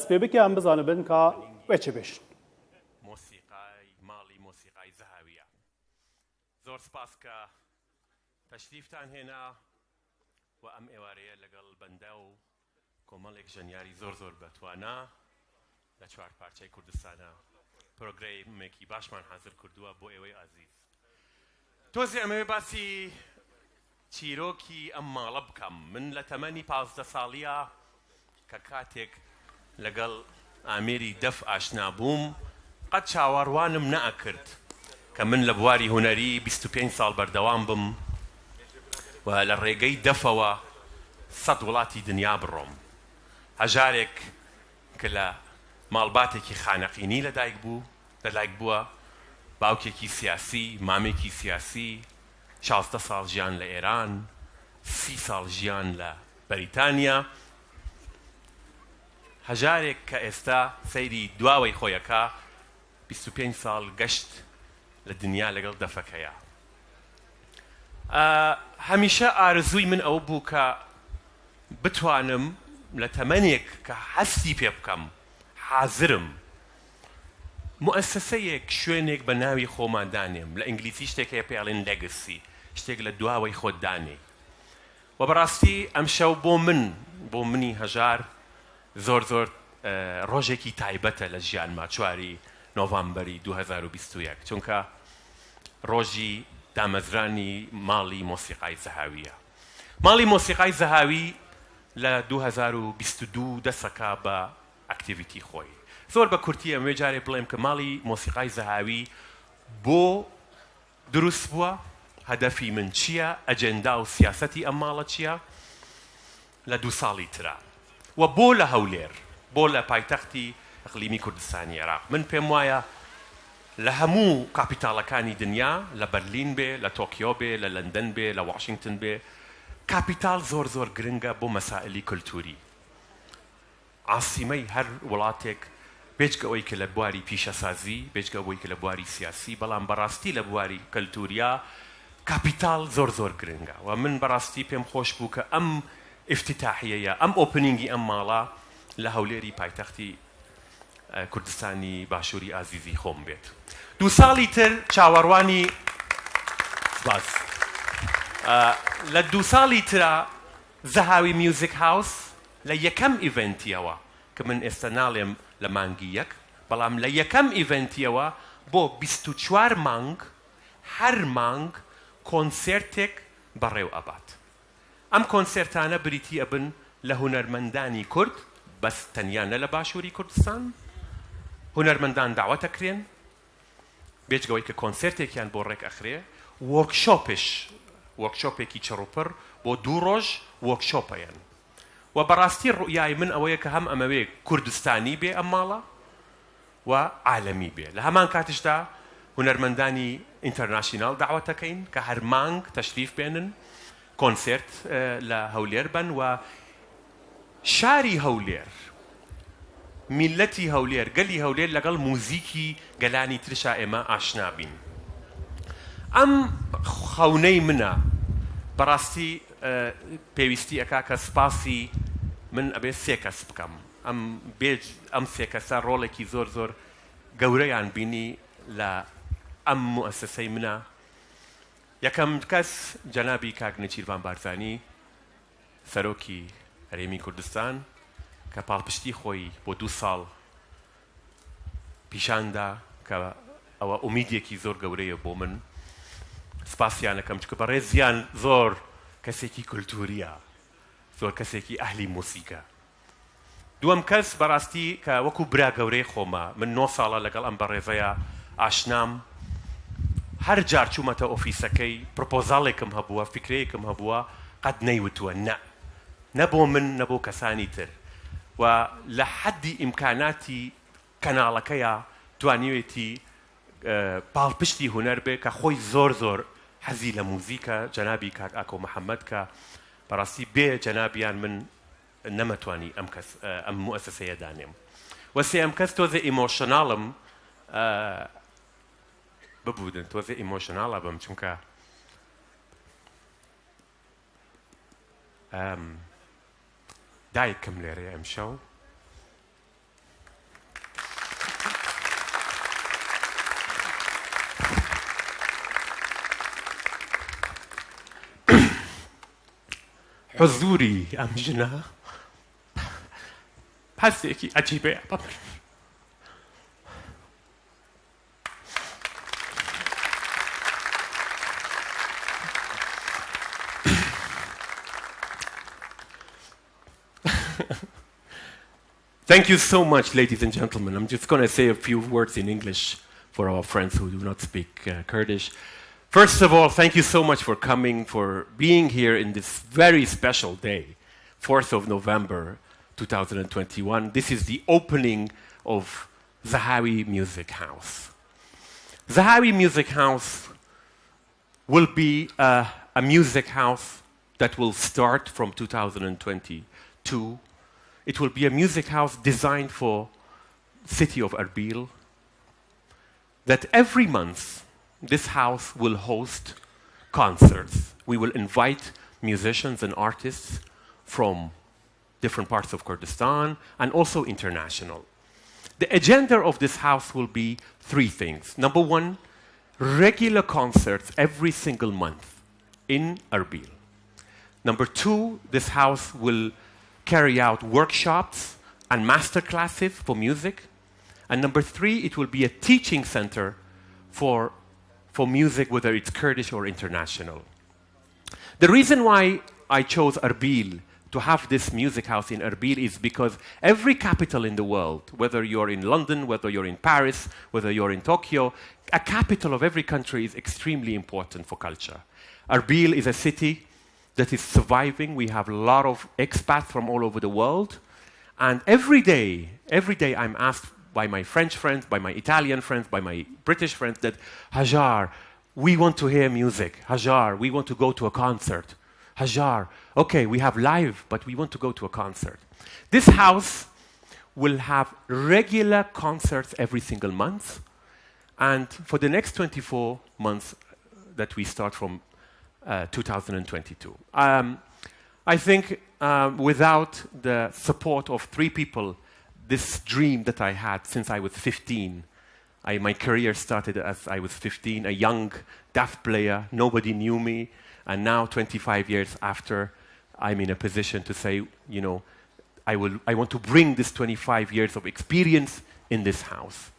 دەست پێ بکە ئەم بزانبن کا وێ چ بێژن. مۆسیقای ماڵی مۆسیقای زەهاویە. زۆر سپاس کە تەشریفتان هێنا و ئەم ئێوارەیە لەگەڵ بەندە و کۆمەڵێک ژەنیاری زۆر زۆر بەتوانا لە چوارپارچەی کوردستانا پرۆگرامێکی باشمان حازر کردووە بۆ ئێوەی ئازیز. تۆزێ ئەمەوێ باسی چیرۆکی ئەم ماڵە بکەم. من لە تەمەنی 15 ساڵییا کە کاتێک لەگەڵ ئامێری دەف ئاشنا بووم، قەت چاوەڕوانم نەئەکرد کە من لە بواری هونەری 25 ساڵ بەردەوام بم و لە ڕێگەی دەفەوە سەد وڵاتی دنیا بڕۆم. هەژارێک کە لە ماڵباتێکی خانەقینی لەدایک بوو، لەدایک بووە، باوکێکی سیاسی، مامێکی سیاسی، 16 ساڵ ژیان لە ئێران، 30 ساڵ ژیان لە بەریتانیا، هەژارێک کە ئێستا سەیری دواوەی خۆی ئەکا، 25 ساڵ گەشت لە دنیا لەگەڵ دەفەکەیا. هەمیشە ئارەزووی من ئەوە بوو کە بتوانم لە تەمەنێک کە هەستی پێ بکەم حازرم موئەسەسەیەک شوێنێک بە ناوی خۆمان دانێم، لە ئینگلیزی شتێک هەیە پێی ئەڵێن legacy، شتێک لە دواوەی خۆت دانێی. وە بەڕاستی ئەمشەو بۆ من بۆ منی هەژار زۆر زۆر ڕۆژێکی تایبەتە لە ژیانما چواری نۆڤامبەری 2021 چونکە ڕۆژی دامەزرانی ماڵی مۆسیقای زەهاویە. ماڵی مۆسیقای زەهاوی لە 2022 دەسەکا بە activity خۆی. زۆر بە کورتی ئەمەوێ جارێ بڵێم کە ماڵی مۆسیقای زەهاوی بۆ دروست بووە، هەدەفی من چییە، ئەجێندا و سیاسەتی ئەم ماڵە چییە لە دوو ساڵی ترا و بۆ لە هەولێر، بۆ لە پایتەختی ئیقلیمی کوردستانی عێراق. من پێم وایە لە هەموو capital ەکانی دنیا، لە بەرلین بێ، لە تۆکیۆ بێ، لە لەندەن بێ، لە واشنگتن بێ، capital زۆر زۆر گرنگە بۆ مەسائلی کولتووری. عاسیمەی هەر وڵاتێک بێجگە ئەوەی کە لە بواری پیشەسازی، بێجگە ئەوەی کە لە بواری سیاسی، بەڵام بەڕاستی لە بواری کەلتووریا capital زۆر زۆر گرنگە و من بەڕاستی پێم خۆش بوو کە ئەم ئیفتیتاحیەیە، ئەم opening ی ئەم ماڵە لە هەولێری پایتەختی کوردستانی باشووری ئازیزی خۆم بێت. دوو ساڵی تر چاوەڕوانی سپاس لە دوو ساڵی ترا زەهاوی Music House لە یەکەم event یەوە کە من ئێستا ناڵێم لە مانگی یەک بەڵام لە یەکەم event یەوە بۆ 24 مانگ هەر مانگ کۆنسێرتێک بەڕێو ئەبات. ئەم کۆنسێرتانە بریتی ئەبن لە هونەرمەندانی کورد بەس تەنیا نە لە باشووری کوردستان هونەرمەندان دەعوەت ئەکرێن بێجگە ئەوەی کە کۆنسێرتێکیان بۆ ڕێک ئەخرێ workshop ش workshop ێکی چڕوپڕ بۆ دوو ڕۆژ workshop ئەیەن و بەڕاستی ڕوئیای من ئەوەیە کە هەم ئەمەوێ کوردستانی بێ ئەم ماڵە و عالەمی بێ لە هەمان کاتیشدا هونەرمەندانی international دەعوەت ئەکەین کە هەر مانگ تەشریف بێنن کۆنسێرت لە هەولێر بەن و شاری هەولێر، میللەتی هەولێر، گەلی هەولێر لەگەڵ موزیکی گەلانی ترشا ئێمە ئاشنا بین. ئەم خەونەی منە بەڕاستی پێویستی ئەکا کە سپاسی من ئەبێ سێ کەس بکەم. ئەم بێج ئەم سێ کەسە ڕۆڵێکی زۆر زۆر گەورەیان بینی لە ئەم موئەسەسەی منە. یەکەم کەس جەنابی کاک نێچیرڤان بارزانی سەرۆکی هەرێمی کوردستان کە پاڵپشتی خۆی بۆ دوو ساڵ پیشان دا کە ئەوە ئومیدێکی زۆر گەورەیە بۆ من سپاسیان ئەکەم چونکە بەڕێزیان زۆر کەسێکی کولتووریە زۆر کەسێکی ئەهلی موسیکە. دووەم کەس بەڕاستی کە وەکو برا گەورەی خۆمە من نۆ ساڵە لەگەڵ ئەم بەڕێزەیا ئاشنام هەر جار چوومەتە ئۆفیسەکەی proposal ێکم هەبووە فیکرەیەکم هەبووە قەت نەیوتووە نە نە بۆ من نە بۆ کەسانی تر و لە حەدی ئیمکاناتی کەناڵەکەیا توانیوێتی پاڵپشتی هونەر بێ کە خۆی زۆر زۆر حەزی لە موزیکە جەنابی کاک ئاکۆ محەمەد کە بەڕاستی بێ جەنابیان من نەمەتوانی ئەم کەس ئەم موئەسەسەیە دانێم وە سێیەم کەس تۆزێ emotional م ببودن تۆزێ emotional ئەبم چونکە دایکم لێرەیە ئەمشەو. حزوری ئەم ژنە هەستێکی عەجیبەیە بە من. Thank you so much, ladies and gentlemen. I'm just going to say a few words in English for our friends who do not speak uh, Kurdish. First of all, thank you so much for coming, for being here in this very special day, 4th of November, 2021. This is the opening of Zahawi Music House. Zahawi Music House will be a, a music house that will start from 2022. It will be a music house designed for city of Erbil, that every month this house will host concerts. We will invite musicians and artists from different parts of Kurdistan and also international. The agenda of this house will be three things. Number one, regular concerts every single month in Erbil. Number two, this house will carry out workshops and master classes for music. And number three, it will be a teaching center for, for music, whether it's Kurdish or international. The reason why I chose Erbil to have this music house in Erbil is because every capital in the world, whether you're in London, whether you're in Paris, whether you're in Tokyo, a capital of every country is extremely important for culture. Erbil is a city that is surviving. We have a lot of expats from all over the world. And every day, every day I'm asked by my French friends, by my Italian friends, by my British friends that, Hajar, we want to hear music. Hajar, we want to go to a concert. Hajar, okay, we have live, but we want to go to a concert. This house will have regular concerts every single month. And for the next 24 months that we start from uh, 2022. Um, I think um, without the support of three people, this dream that I had since I was 15, I, my career started as I was 15, a young deaf player, nobody knew me, and now 25 years after, I'm in a position to say, you know, I, will, I want to bring this 25 years of experience in this house.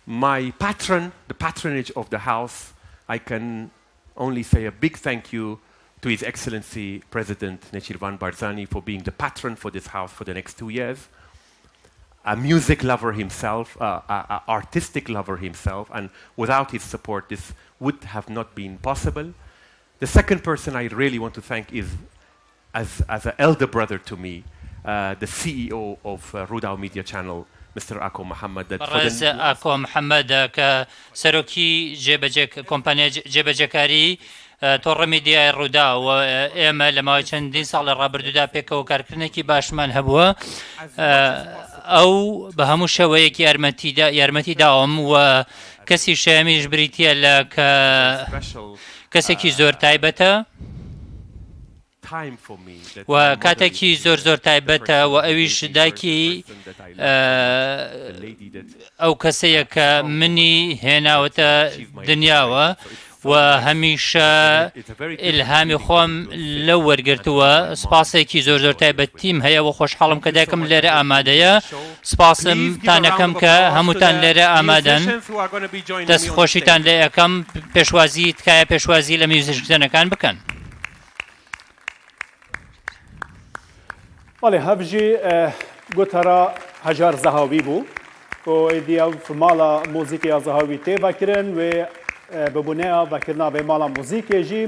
My patron, the patronage of the house, I can only say a big thank you to His Excellency President Nechirvan Barzani for being the patron for this house for the next two years. A music lover himself, uh, a, a artistic lover himself, and without his support, this would have not been possible. The second person I really want to thank is, as, as an elder brother to me, uh, the CEO of uh, Rudaw Media Channel, Mr. Ako Muhammad. That for بەڕێز the ئاکۆ محەمەد کە سەرۆکی جێبەجێ کۆمپانیای جێبەجێکاری تۆڕە میدیای ڕووداو و ئێمە لە ماوەی چەندین ساڵی ڕابردوودا پێکەوە کارکردنێکی باشمان هەبووە ئەو بە هەموو شێوەیەکی یارمەتیدا یارمەتی داوم و کەسی شەیەمیش بریتە لە کە کەسێکی زۆر تایبەتە و کاتێکی زۆر زۆر تایبەتە و ئەویش دایکی ئەو کەسەیە کە منی هێناوەتە دنیاوە و هەمیشە ئیلهامی خۆم لەو وەرگرتووە سپاسێکی زۆر زۆر تایبەتیم هەیە و خۆشحاڵم کە دایکم لێرە ئامادەیە سپاسم تانەکەم کە هەمووتان لێرە ئامادەن دەست خۆشیتان لێ ئەەکەم پێشوازی تکایە پێشوازی لە میوزیکژەنەکان بکەن. بەڵێ هەڤژی گوتەرا هەژار زەهاوی بوو ku êdî ew mala muzîkê ya Zehawî tê vekirin wê bi boneya vekirina vê mala muzîkê jî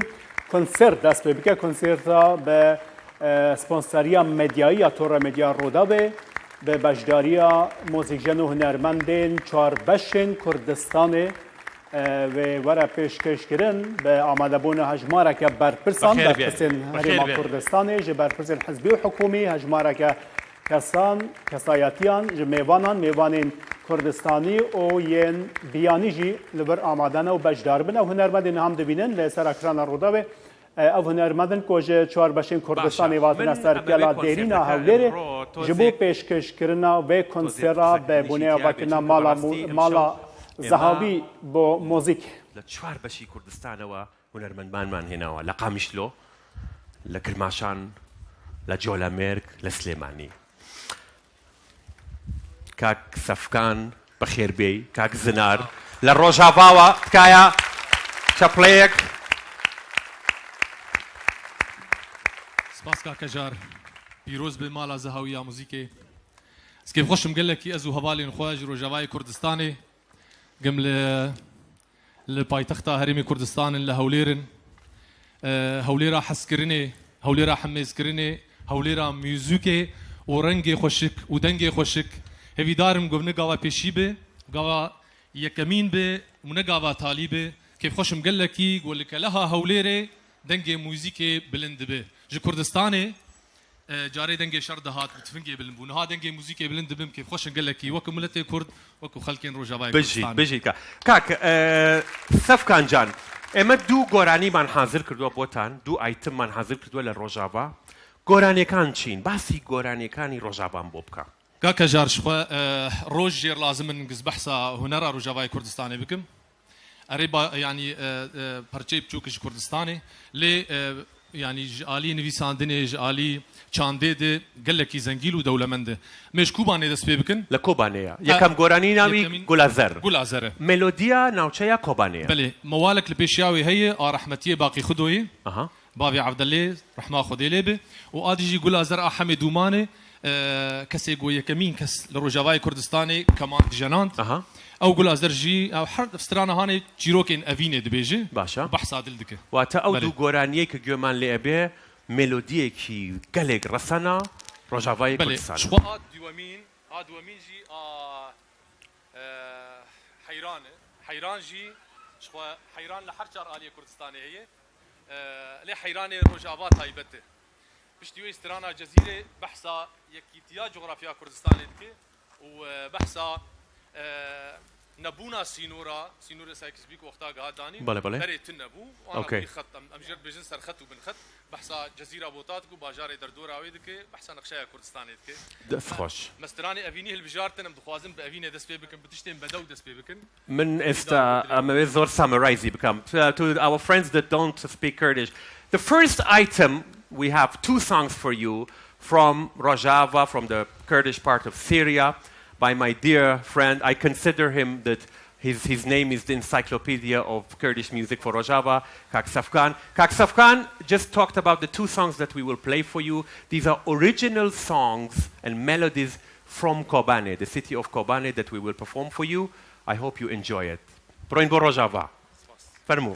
konsert dest pê bike konserta bi sponseriya medyayî ya Tora Medya Rûdawê bi beşdariya muzîkjen û hunermendên çar beşên Kurdistanê Wê were pêşkêşkirin bi amadebûna hejmareke berpirsan, berpirsên Herêma Kurdistanê, ji berpirsên hizbî û hikûmî, hejmareke kesan, kesayetiyan, ji mêvanan, mêvanên Kurdistanî û yên biyanî jî li vir amade ne û beşdar bin. Ew hunermendên niha em dibînin li ser ekrana Rûdawê Ev hunermend in ku ji çar beşên Kurdistanê hatine ser Kela Dêrîn a Hewlêrê ji bo pêşkêşkirina vê konsera bi boneya vekirina mala mala Zehavî bo mozîkê. لە چوار بەشی کوردستانەوە هونەرمەندانمان هێناوە لە قامیشلۆ. لە کرماشان، لە جۆلەمێرگ، لە سلێمانی. کاک سەفکان بەخێر بێی، کاک زنار لە ڕۆژاڤاوە تکایە چەپڵەیەک. سپاس کاک هەژار. پیرۆز بێ مالا زەهاوی یا موزیکێ. Ez kêfxweş im gelekî ez û hevalên xwe ji Rojavayê Kurdistanê gim li Li paytexta Herêmê Kurdistanin li Hewlêr in. Hewlêra hezkirinê, Hewlêra hemêzkirinê, Hewlêra muzîkê û rengê xweşik û dengê xweşik. Hêvîdar im ku ne gava pêşî be, gava yekemîn be û ne gava talî be. Kêfxweş im gelekî ku li keleha Hewlêrê dengê muzîkê bilind dibe. Ji Kurdistanê Carê dengê şer dihat û tifingê bilind bû. Niha dengê muzîkê bilind dibim kêfxweş in gelekî wekû miletê Kurd, wekû xelkên Rojavayê بژیت Kurdistanê. بژیت کا کاک سەفکان جان ئێمە دوو گۆرانیمان حازر کردووە بۆتان دوو ئایتممان حازر کردووە لە ڕۆژاڤا گۆرانیەکان چین باسی گۆرانیەکانی ڕۆژاڤام بۆ بکە. کاک هەژار jixwe roj jêr lazim in giz behsa hunera Rojavayê Kurdistanê bikim. Erê ba yanî perçeyê biçûk ji Kurdistanê lê yanî ji aliyê nivîsandinê ji alî çandê de gelekî zengîl û dewlemend e. Me ji Kobanê dest pê bikin. لە Kobanê ye. Yekem goranî navî Gula Zer. Gula Zer e. Melodiya navçeya Kobanê ye. Belê, mewalek li pêşiya wê heye a rehmetiyê Baqî Xidoyê. Bavê Evdelê, rehma Xwedê lê be û a dijî Gula Zer a Hemê Dûmanê, kesê ku yekemîn kes li Rojavayê Kurdistanê keman dijenand. Ew Gula Zer jî ew her strana hanê çîrokên evînê dibêje û behsa dil dike. Wate ew du goraniyê ku guhê lê ebe melodiyekî gelek resena Rojavayê Kurdistanê. Belê, ji xwe a duwemîn a duwemîn jî a Heyran e. Heyran jî ji xwe heyran li her çar aliyê Kurdistanê heye. Lê heyranê Rojava taybet e. Piştî wê strana Cezîrê behsa yekîtiya cografiya Kurdistanê dike û behsa nebûna sînora, sînorê Sykes-Picot wexta gihat danîn, berê tune bû. Wana wî xet, em jê re dibêjin serxet û binxet, behsa Cezîra Bota dike û bajarê derdora wê dike, behsa nexşeya Kurdistanê dike. Dest xweş. Me stranê evînî hilbijartin, em dixwazin bi evînê dest pê bikin, bi tiştên bedew dest pê bikin. من ئێستا ئەمەوێ زۆر summarize ی بکەم to our friends that don't speak Kurdish the first item we have two songs for you from Rojava from the Kurdish part of Syria by my dear friend I consider him that his his name is the encyclopedia of Kurdish music for Rojava Kak Safkan Kak Safkan just talked about the two songs that we will play for you these are original songs and melodies from Kobane the city of Kobane that we will perform for you I hope you enjoy it بڕۆین بۆ ڕۆژاڤا فەرموو.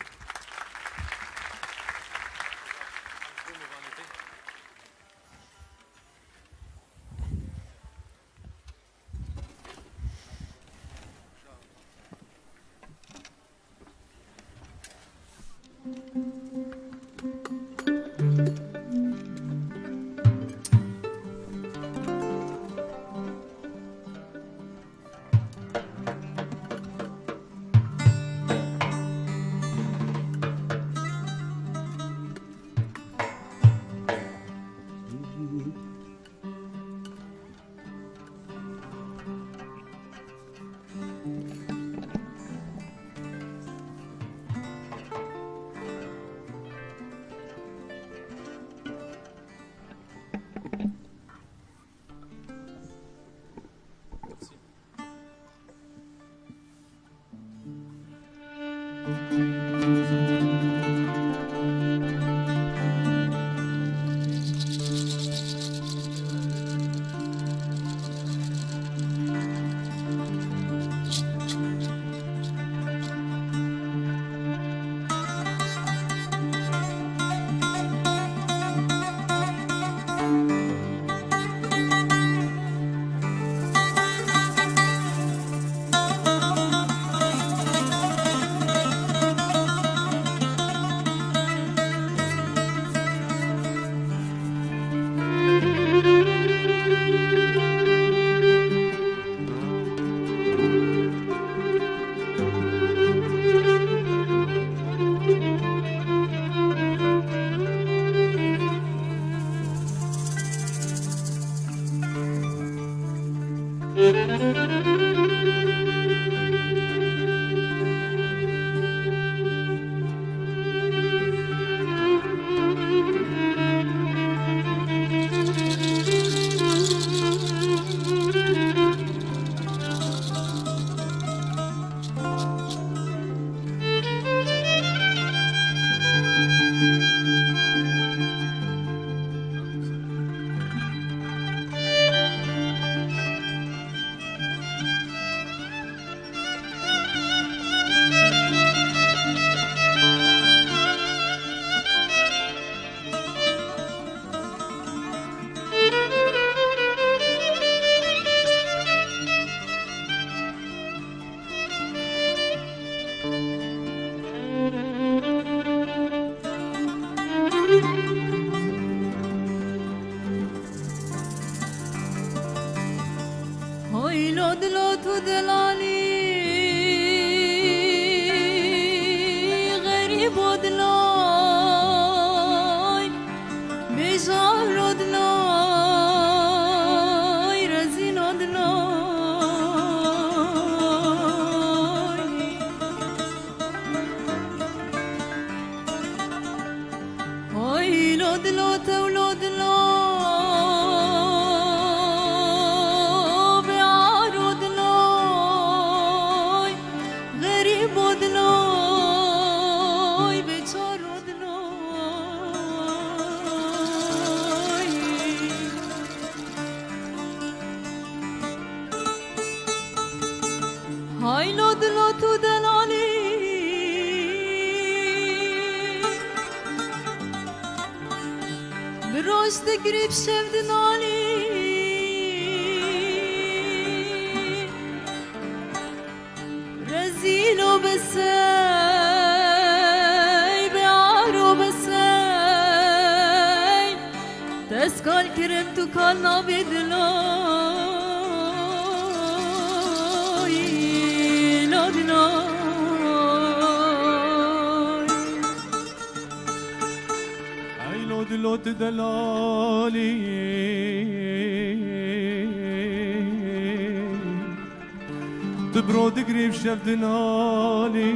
دلو تو دلالی غریب و دلای بجار و دلای رزین و دلای هاي لو دلو تو لو دلو بعار و دلوی غریب و دلوی بیچار و دلوی هاي لو دلو تو دلالي بروش تقريب شفد نالي رزيل وبساي بعار وبساي تسكال كرمت وكال نابي دلوي لو دلوي اي لو دلو دلالي تبرو قريب شف دنالي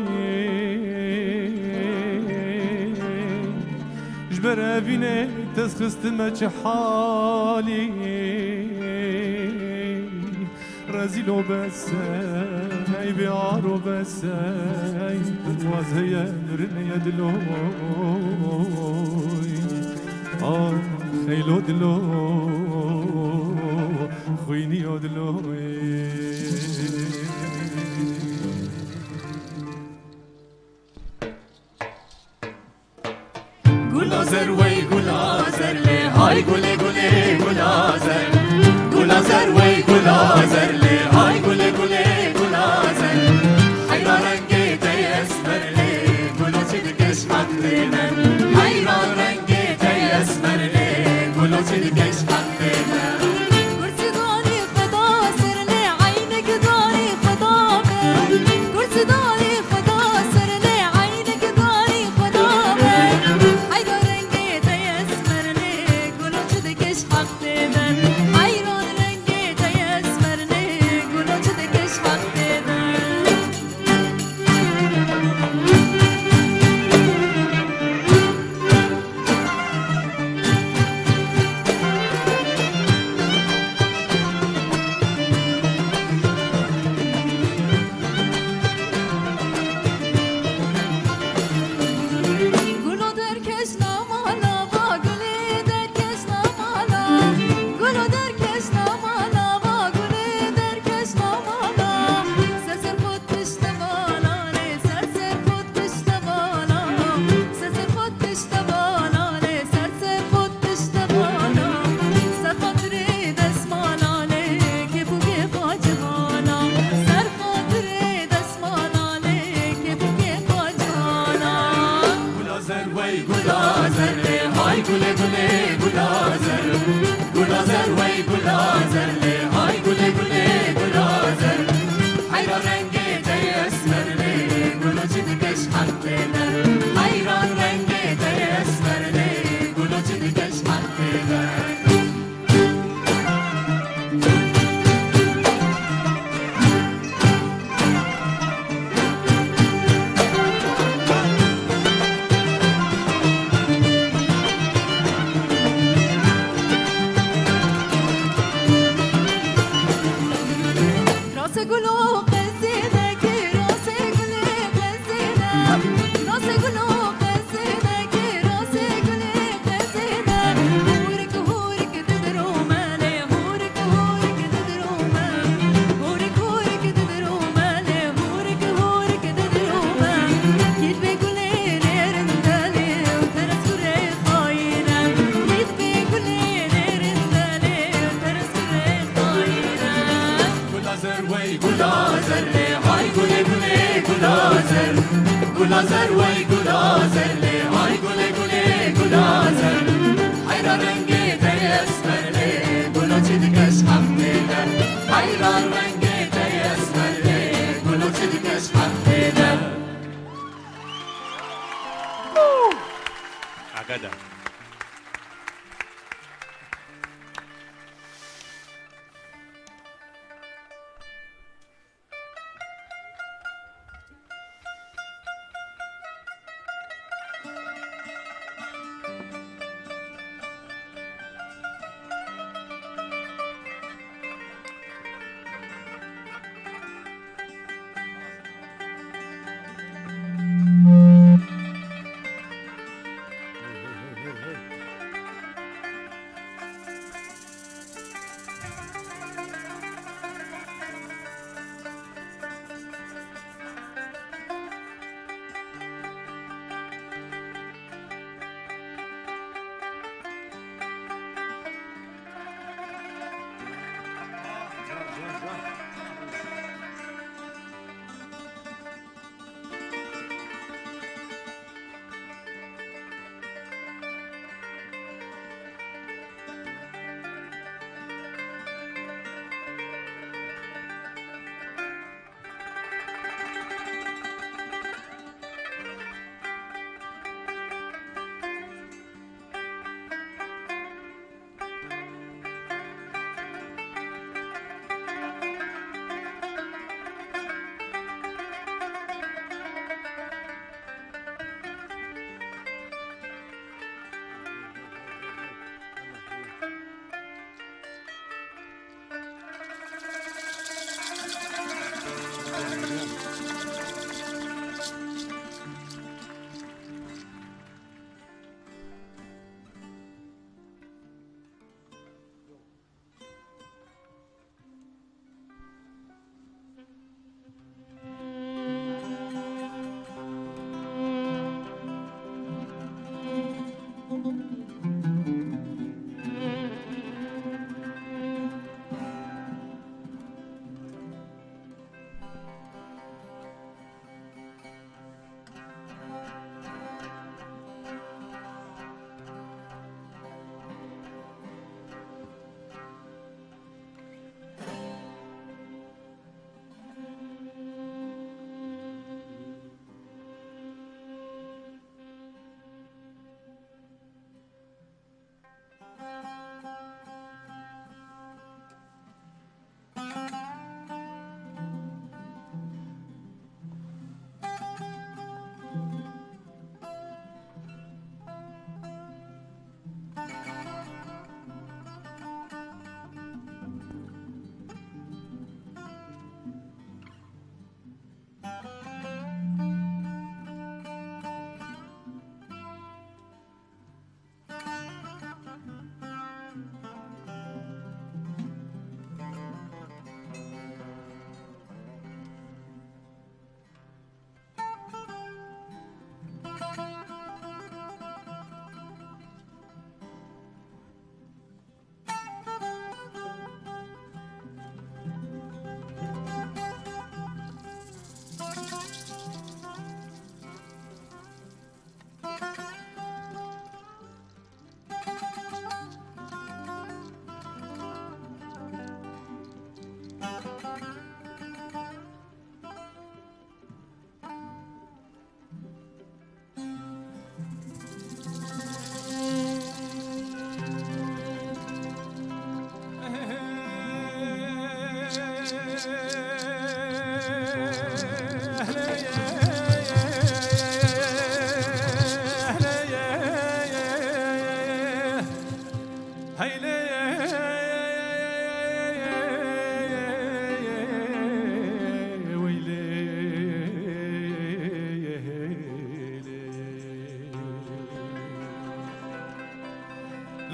جبر افيني تسخست ما حالي رزيلو بس اي بعارو بس اي وازهي مرن يدلوي آه خيلو دلو خويني دلوي گلازر وی گلازر لی های گله گله گلازر گلازر وی گلازر لی های گله گله گلازر حیران رنگ تی اسمر لی گلو چی دکش حقی من حیران رنگ تی اسمر لی گلو چی دکش حقی من كرسي داري خدا سر لي عينك داري خدا كرسي داري خدا سر لي عينك داري خدا حيران رنگي تيسمر لي قولو چدكش حق من حيران رنگي تيسمر لي قولو چدكش حق من گلو در کش نامالا با گلی در کش نامالا گلو در کش نامالا با گلی در کش نامالا سر سر خود پشت بالا سر سر خود پشت بالا سر سر خود پشت بالا سر سر خود پشت بالا سر خاطر دستمالا که بوگه باج بالا سر خاطر دستمالا که بوگه باج بالا گلازر وی گلازر لی های گله گله گلازر گلازر وی گلازر لی های گله گله گلازر حیران رنگ تی اسمر لی گلو چی دکش حقی من حیران رنگ تی اسمر لی گلو چی دکش حقی من راس گلو قزینه که راس گل قزینه راس گلو قزینه که راس گل قزینه هورک هورک تدرو ماله هورک هورک تدرو ماله هورک هورک تدرو ماله هورک هورک تدرو ماله کیت به گل نرندله و ترس گره خاینه کیت به گل نرندله و ترس گره خاینه گلازر وی گلازر لی های گله گله گلازر گلازر وی گلازر لی های گله گله گلازر حیران رنگ تی اسمر لی گلو چی دکش حقی من حیران رنگ ئاگادار.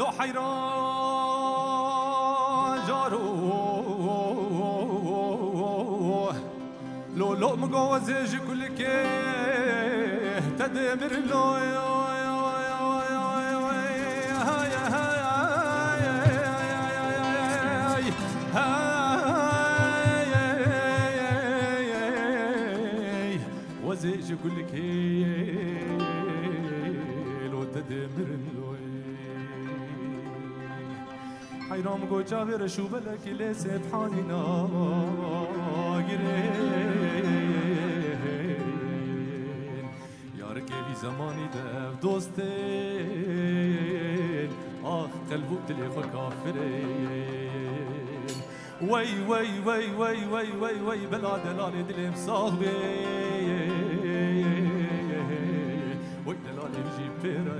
لو حيران جارو لو لو مقوز كل كيه تدمر لو وزيج كل كيل وتدمر لوي حيرام گو جاور شو بلک لی سبحانی ناگرین یار که بی زمانی دف دوسته قەلب و دلێ خو کافرێن وەی وەی وەی وەی وەی وەی وەی بلا دەلالێ دلێم ساغ بێ وەی دەلالێ بژی پێرە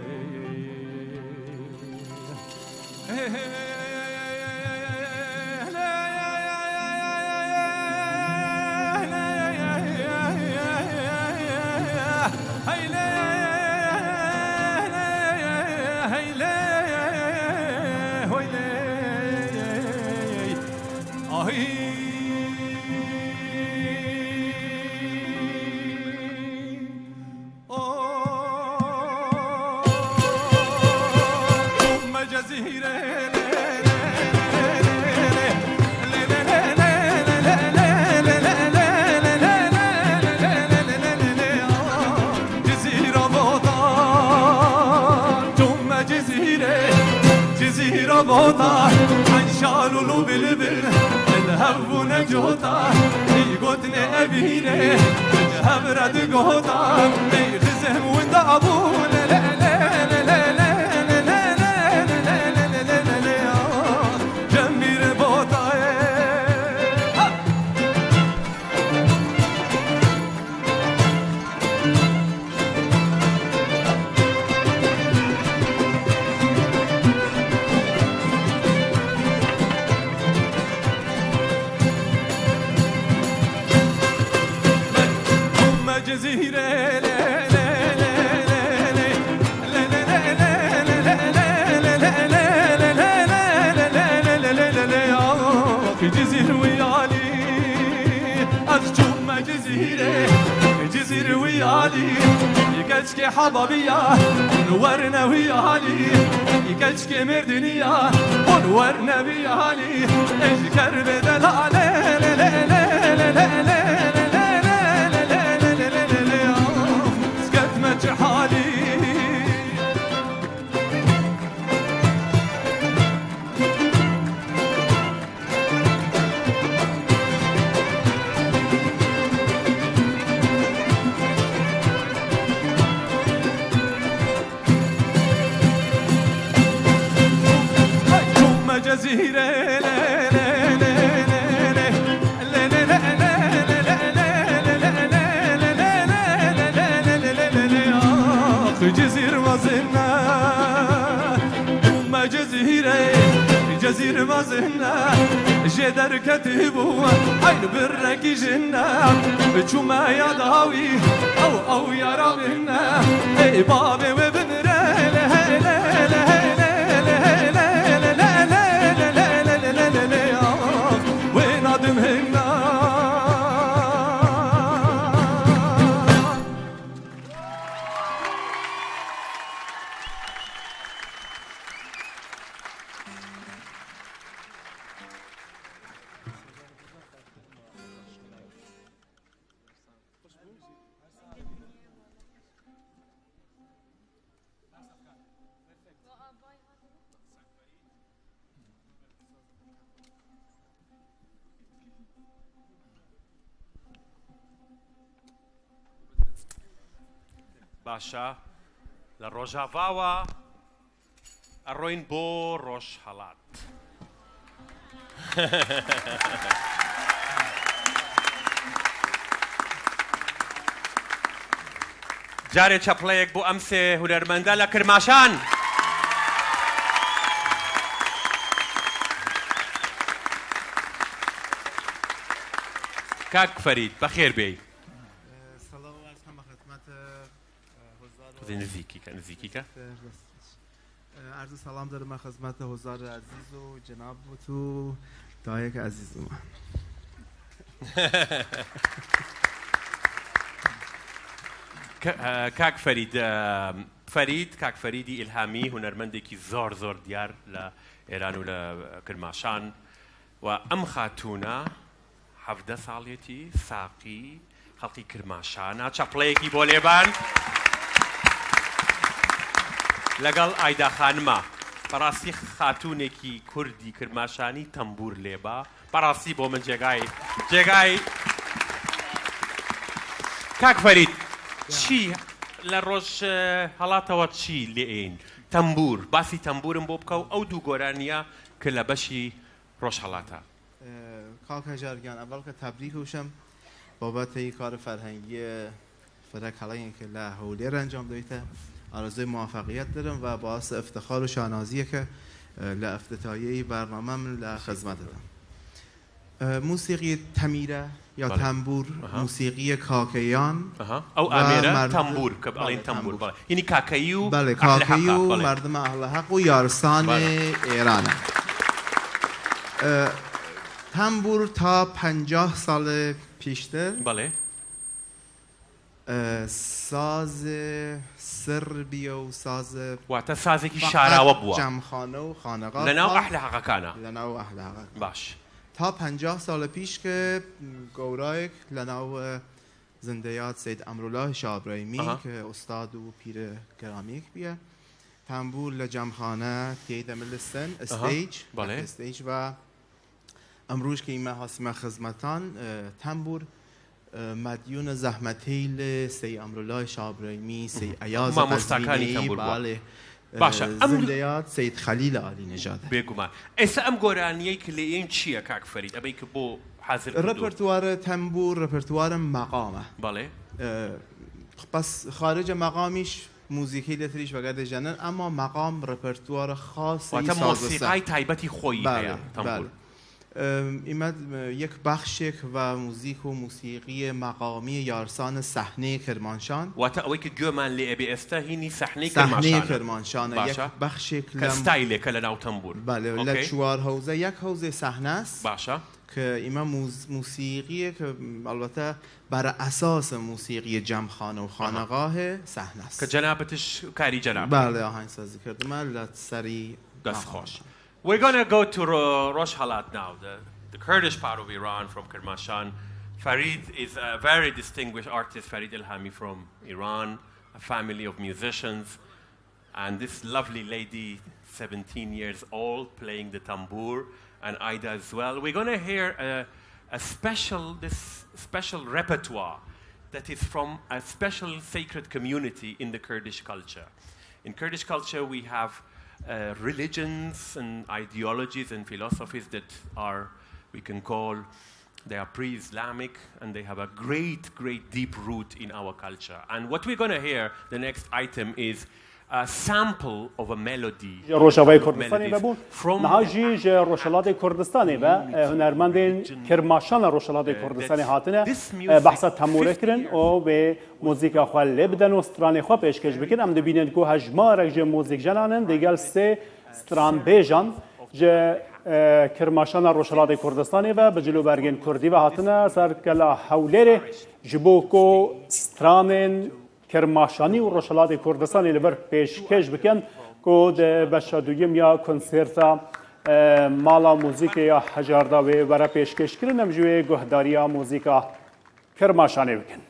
باشە لە ڕۆژاڤاوە ئەڕۆین بۆ ڕۆژهەڵات. جارێ چەپڵەیەک بۆ ئەم سێ هونەرمەندە لە کرماشان. کاک فەرید بەخێر بێی. نزیکیکە نزیکیکە. عرض سلام دارم من خدمت حضار عزیز و جناب تو دایک عزیز من. کاک فەرید فەرید کاک فەریدی ئیلهامی هونەرمەندێکی زۆر زۆر دیار لە ئێران و لە کرماشان و ئەم خاتوونە 17 ساڵیەتی ساقی خەڵکی کرماشانە چەپڵەیەکی بۆ لێبان لەگەڵ ئایدا خانمە بەڕاستی خاتوونێکی کوردی کرماشانی تەمبوور لێبا بەڕاستی بۆ من جێگای جێگای کاک فەرید چی لە ڕۆژ هەڵاتەوە چی لێین؟ تەمبوور، باسی تەمبوورم بۆ بکە و ئەو دوو گۆرانییە کە لە بەشی ڕۆژهەڵاتە. کاک هەژار گیان ئەڤەڵ کە تەبریک ئۊشم بابەت ئی کار فەرهەنگی فرە کەڵەنگێ کە لە هەولێر ئەنجام دایتە ئارزوی موفقیت دارم و باعث افتخار و شانازیە کە لە افتتاحیه ئی بەرنامە من لە خزمەتتم. موسیقی تەمیرە یا تەمبوور موسیقی کاکەیان ئەو ئامێرە تەمبوور کە ئەڵێن تەمبوور بەڵێ هینی کاکەیی و بەڵێ کاکەیی و مەردم ئەهل حەق و یارسان ئێرانە. تەمبوور تا 50 ساڵ پیشتر بەڵێ ساز سڕ بیە و ساز واتە سازێکی شاراوە بووە جەمخانە و خانەقا لەناو ئەهل حەقەکانە لەناو ئەهل حەقەکان باش تا 50 ساڵ پیش کە گەورایەک لەناو زندەیاد سەید ئەمرولاه شابرایمی کە ئوستاد و پیر گرامیک بیە تەمبوور لە جەمخانە تێیدە مل سن stage stage و ئمڕووژ کە ئیمە هاسیمە خزمەتان تەمبوور مەدیون زەحمەتەیل سەی ئەمرولای شابرایمی سەی ئەیاز مامۆستاکانی قەزوینەیی تەمبوور بووە. بەڵێ باشە ئەم زندەیاد سەید خەلیل عالی نژادە. بێگومان ئێستا ئەم گۆرانیەی کە لێیەین چییە کاک فەرید ئەمەی کە بۆ حازر کردوون؟ ڕپرتوار تەمبوور ڕپرتوار مەقامە. بەڵێ. پس خارج مەقامیش موزیکەی لەتریش وەگەرد ژەنن ئەما مەقام ڕپرتوار خاصی واتە سازەسە. مۆسیقای تایبەتی خۆی هەیە بەڵێ تەمبوور. بەڵێ. ئیمە یەک بەخشێک و موزیک و موسیقی مەقامی یارسان سەحنەی کرمانشان. واتە ئەوەی کە گوێمان لێ ئەبێ ئێستا هینی سەحنەی سەحنەی کرماشانە. کرمانشانە یەک باشە بەخشێک کە لە ستایلێکە لە ناو تەمبوور. بەڵێ لە okay. چوار حوزە یەک حوزەی سەحنەس باشە. کە ئیمە موسیقیە کە ئەلبەتە بەر ئەساس موسیقی جەمخانە و خانەقاه سەحنەس. کە جەنابتش کاری جەنابتە. بەڵێ ئاهەنگسازی کردمە لە سەری دەست خۆش. We're gonna go to Rojhelat now, the Kurdish part of Iran from Kermanshah. Farid is a very distinguished artist, Farid Elhami from Iran, a family of musicians. And this lovely lady, 17 years old, playing the tambour, and Ida as well. We're gonna hear this special repertoire that is from a special sacred community in the Kurdish culture. In Kurdish culture, we have religions and ideologies and philosophies that are, we can call, they are pre-Islamic, and they have a great, great deep root in our culture. And what we're going to hear, the next item is a sample of a melody. Ji Rojavayê Kurdistanê Melodies vebûn. from Niha jî ji Rojhilatê Kurdistanê ve hunermendên Kirmaşana Rojhilatê Kurdistanê hatine behsa temûrê kirin û wê muzîka xwe lê bidin û stranê xwe pêşkêş bikin. Em dibînin ku hejmarek ji muzîkjenan in digel sê stranbêjan ji Kirmaşana Rojhilatê Kurdistanê ve bi cilûbergên Kurdî ve hatine ser kela Hewlêrê ji bo ku stranên Kirmaşanî û Rojhilatê Kurdistanê li vir pêşkêş bikin ku di beşa duyem ya konserta mala muzîkê ya Hejar da wê were pêşkêşkirin em ji wê guhdariya muzîka Kirmaşanê bikin.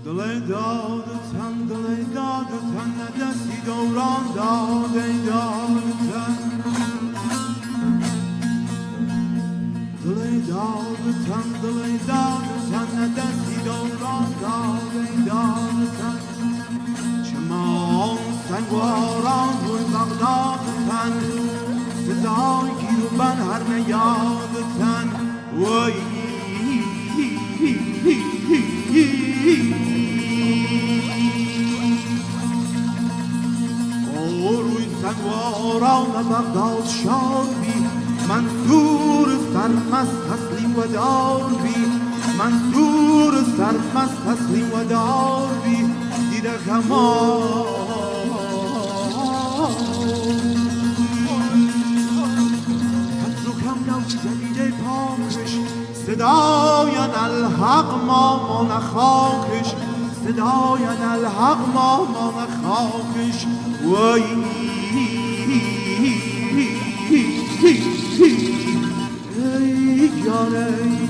دڵێ دادتەن دڵێ دادتەن نە دەستی دەوران دادەی دادتەن دڵێ دادتەن دڵێ دادتەن نە دەستی دەوران دادەی دادتەن چمان سەنگواران روی بەغدادتەن سزای گیر و بەن هەر نەیادتەن وەی روی سنگواران بغداد شاد بی منصور سرمست تسلیم و دار بی منصور سرمست تسلیم و دار بی دیده کمان جدید پاکش صدای الحق مامان خاکش صدای الحق مامان خاکش وای ای جان ای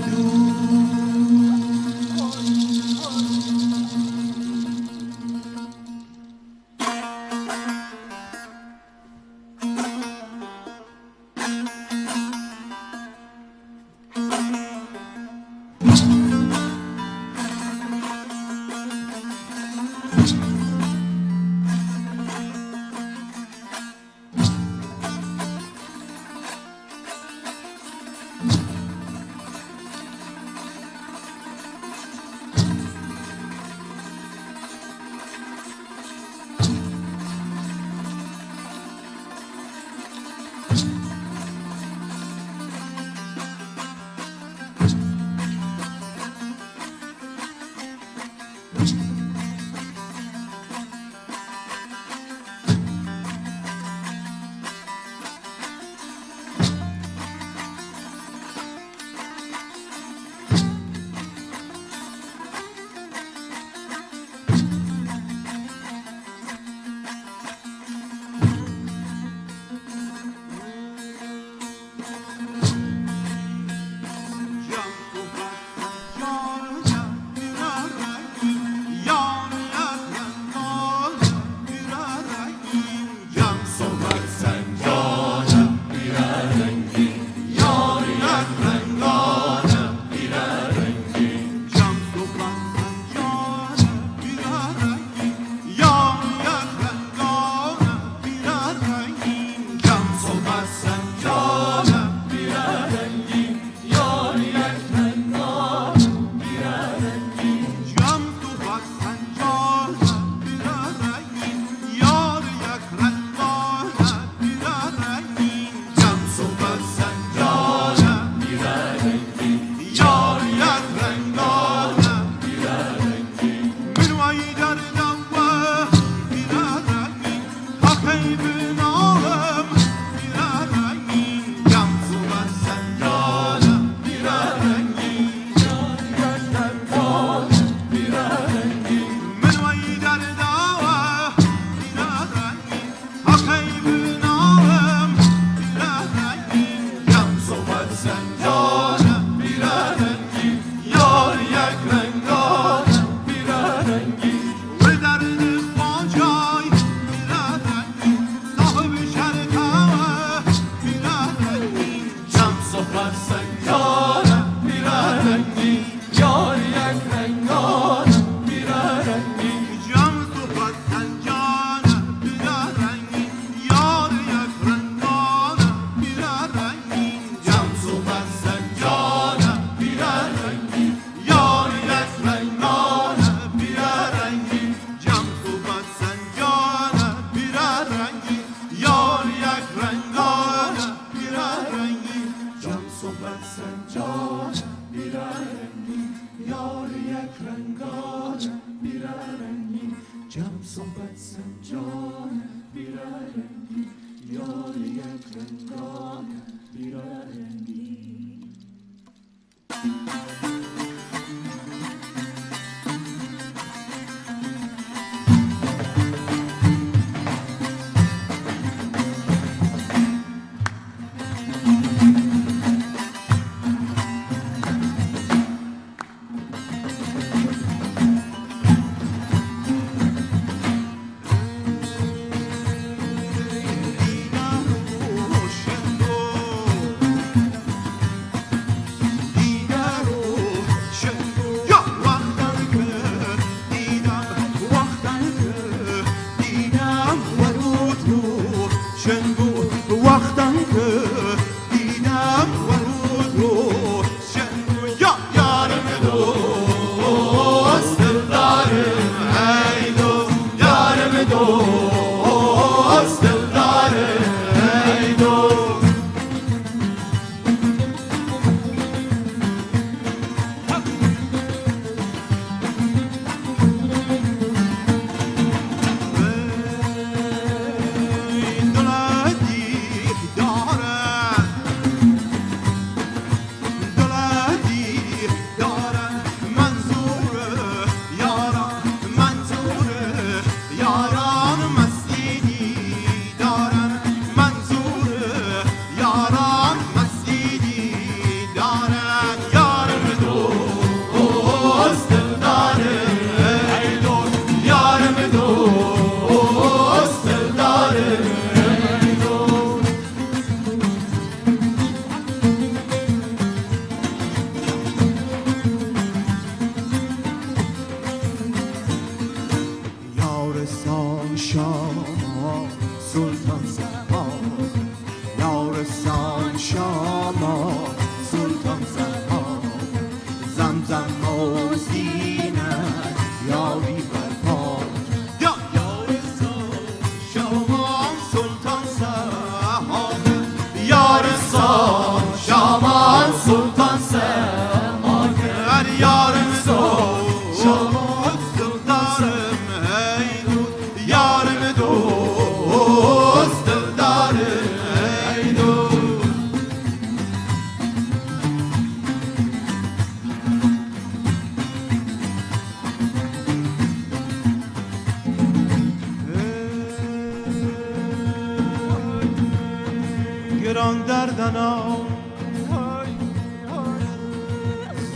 گران دەردەنا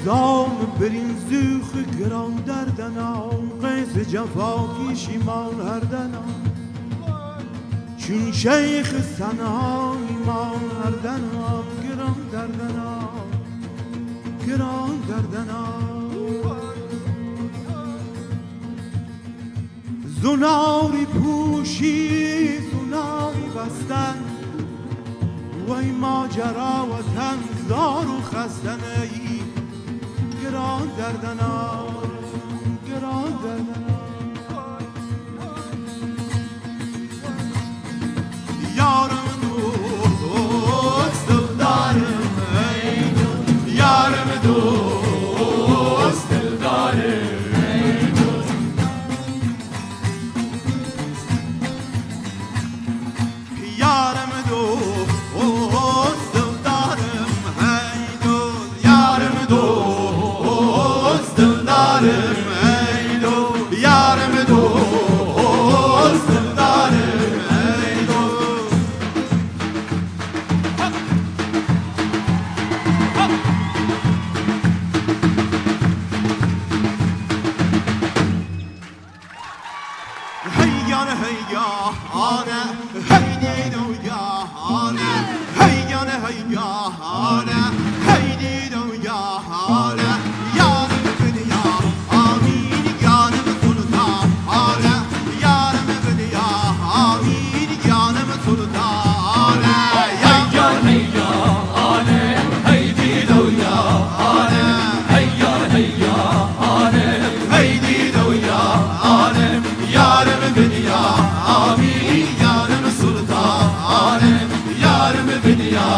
زام برین زوخ گران دەردەنا قیس جەفا کیشی مان هەردەنا چون شیخ سەنای مان هەردەنا گران دەردەنا گران دەردەنا زناری پوشی زناری بستن وای ماجرا وطن زار و خستن ای گران دردنا گران دردنا یارم دوست دلدارم ای دوست یارم دوست دلدارم ای دوست یارم دوست دلدارم ای دوست یارم دوست دلدارم ای دوست یارم دوست دلدارم ای دوست. هيا هيا انا هيدي دويا انا هيا هيا انا هيدي دويا انا يا رب يا امين يا رب سلطان انا يا رب يا امين يا رب سلطان يا هيا انا هيدي دويا انا هيا هيا انا هيدي دويا انا يا رب يا امين يا رب سلطان يا رب يا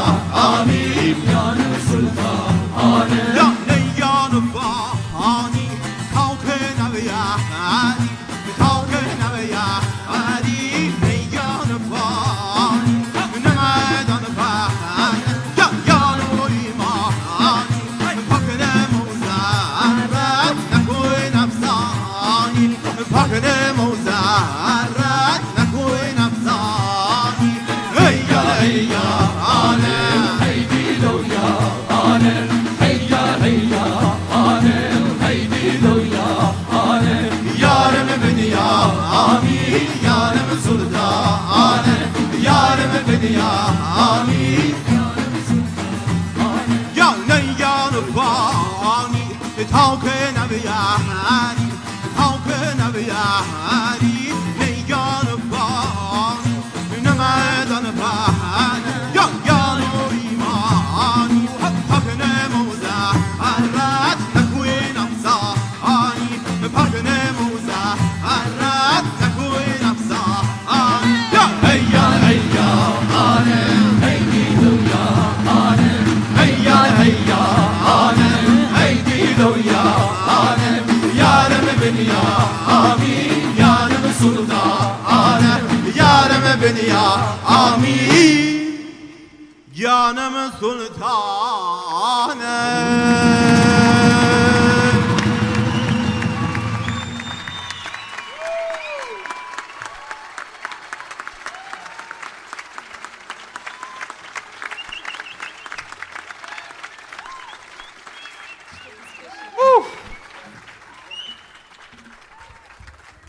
امين يا رب سلطان يا نيان فاني كوكب يا هادي كوكب يا هادي نيان فاني نمدان فاني يا يا إيماني فكر موزارات نكوي نفساني فكر موزارات نكوي نفساني هيا هيا أنا هيدي دويا انا هيا هيا انا هيدي دويا انا یارم دنیا آمین یارم سلطان یارم دنیا آمین یا نیان فانی تا که نبیاری تا که نبیاری نیان فانی نمدان فانی یا یان ایمانی پاک نموزه نکوی نفسانی پاک نموزه نکوی نفسانی یا هيا هيا انا هيدي دويا انا هيا هيا انا هيدي دويا انا یارم دنیا آمین یارم سلطان یارم دنیا آمین یارم سلطان.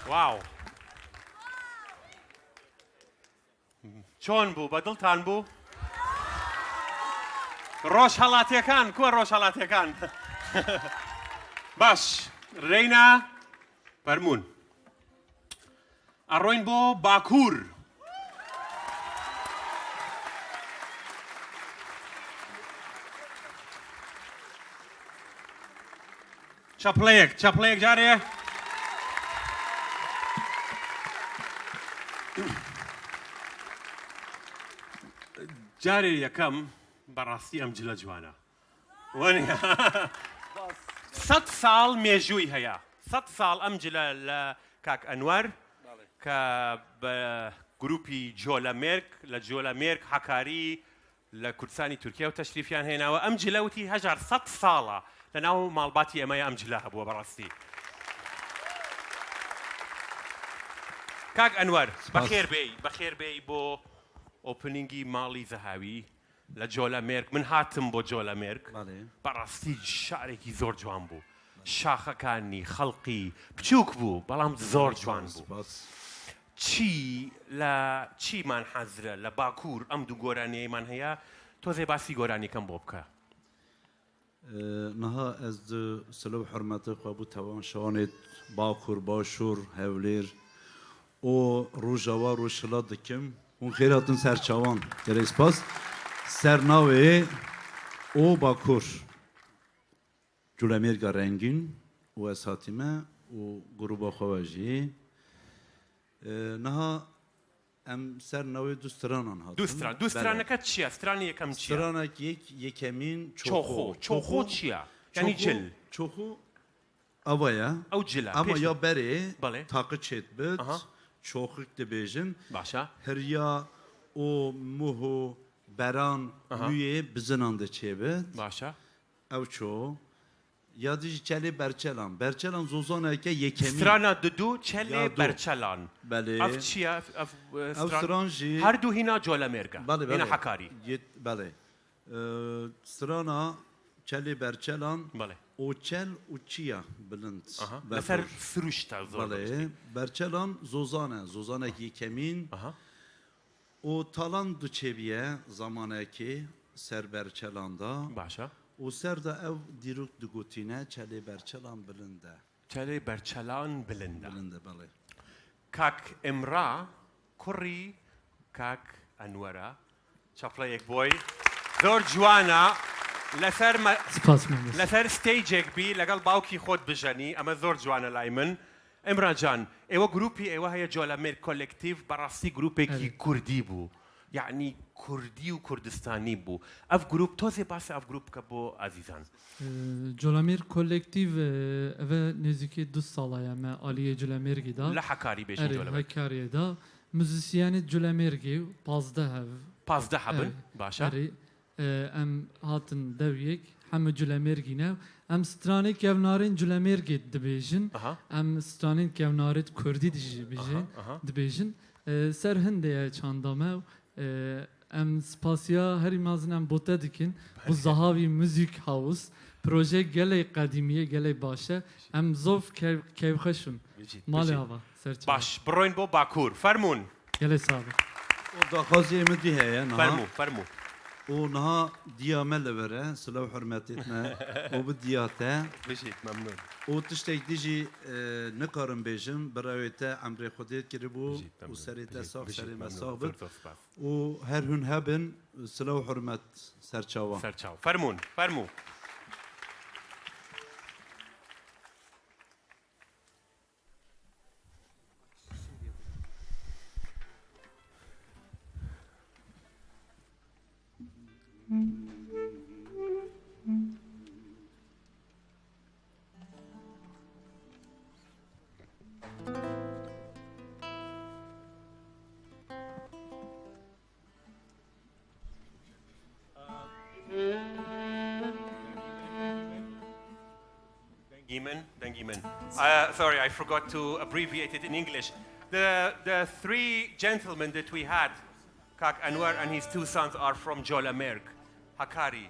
واو چۆن بوو؟ بەدڵتان بوو؟ ڕۆژهەڵاتیەکان کووە؟ ڕۆژهەڵاتیەکان باش ڕێینا فەرمونون ئەڕۆین بۆ باکوور. چەپڵەیەک چەپڵەیەک جارێ. جارێ یەکەم بەڕاستی ئەم جلە جوانە وەنیە؟ 100 ساڵ مێژووی هەیە، 100 ساڵ ئەم جلە لە کاک ئەنوەر کە بە گروپی جۆلەمێرگ لە جۆلەمێرگ حەکاری لە کوردستانی تورکیا و تەشریفیان هێناوە. ئەم جلە وتی هەژار 100 ساڵە لە ناو ماڵباتی ئێمەیە ئەم جلە هەبووە. بەڕاستی کاک ئەنوەر بەخێر بێی، بەخێر بێی بۆ opening ی ماڵی زەهاوی. لە جۆلەمێرگ من هاتم بۆ جۆلەمێرگ بەڕاستی شارێکی زۆر جوان بوو شاخەکانی خەڵقی بچووک بوو بەڵام زۆر جوان بوو چی لە چیمان حەزرە لە باکوور ئەم دوو گۆرانیەیمان هەیە تۆزێ باسی گۆرانیەکەم بۆ بکە. Niha ez di silav û hurmetê xwe bo tewan şanê Bakur, Başûr, Hewlêr û Rojava, Rojhilat dikim. Hûn xêr hatin ser çawan. Gelek spas. Ser navê û Bakur Culemêrga Rengîn û ez hatîme û grûba xwe we jî. Niha Em ser navê du stranan hatin. Du stran. Du straneke çi ye? Stranê yekem çi ye? Stranek yek yekemîn çoxo. Çoxo. Çoxo çi ye? Yanî cil. Çoxo ava ye. Ew cil e. Ema ya berê taqi çêdibit çoxik dibêjin. Baş e. Hirya û muh û beran mûyê bizinan de çêbit. Baş e. Ew ço. Ya dijî çelê Berçelan. Berçelan zozaneke yekemîn. Strana dudu çelê Ya du. Berçelan. Belê. Ev çi ye? Ev Ew stran stran jî her du hîna Colemêrg e. Belê Hîna belê. Hekarî. Yê belê. Strana çelê Berçelan Belê. û çel û çiya bilind Aha. Li ser berpor. siruşta zor Belê. bixistî. Berçelan zozan e. Zozanek yekemîn. Aha. Û talan du çêbiye zamanekê ser Berçelan da. Baş e. Û ser de ew dîrok digotîne çelê Berçelan bilind e. Çelê Berçelan bilind e. Bilind e belê. Kak Emra کوڕی کاک ئەنوەرە چەپڵەیەک بۆی زۆر جوانە لەسەر سپاس مامۆستا. لەسەر stage ێک بی لەگەڵ باوکی خۆت بژەنی ئەمە زۆر جوانە لای من ئیمران جان ئێوە گروپی ئێوە هەیە جۆلەمێرگ کۆلێکتیڤ بەڕاستی گروپێکی کوردی بوو یەعنی کوردی و کوردستانی بوو ئەڤ گروپ تۆزێ باسی ئەڤ گروپ بکە بۆ ئازیزان. جۆلەمێرگ کۆلێکتیڤ ئەڤە نێزیکێ دو ساڵایە مە ئالیێ جولەمێرگی دا. لە حەکاری بێژین ئەرێ جۆلەمێرگ. هەکاریێ دا موزیسیەنێ جولەمێرگێ و 15 هەv. 15 هەبن باشە. ئەرێ ئەم هاتن دەویەک هەموو جولەمێرگی نە ئەم سترانێ کەڤنارên جولەمێرگێ دبێژن ئەم سترانên کەڤنارێت کوردی dijî bijên dibêjin ser hindê ye çanda me û em spasiya herî mezin em bo te dikin bo Zahavî Music House proje gelek qedîmî ye gelek baş e em zof keyfxweş in malê ava ser çav. Baş بڕۆین بۆ باکوور فەرموون. Gelek sağ be. û daxwaziyê min dî heye niha. Fermû fermû. û niha diya me li vir e, silav hurmetê me û bi diya te. Bijît memnûn. Û tiştek dî jî nikarim bêjim, birayê te emrê Xwedê kiribû û serê te sax serê me sax bit û her hûn hebin silav hurmet serçawa. Serçaw. Fermûn fermû. دەنگی من دەنگی من uh, sorry I forgot to abbreviate it in English the the three gentlemen that we had Kak Anwar and his two sons are from Jolamerg Hakkari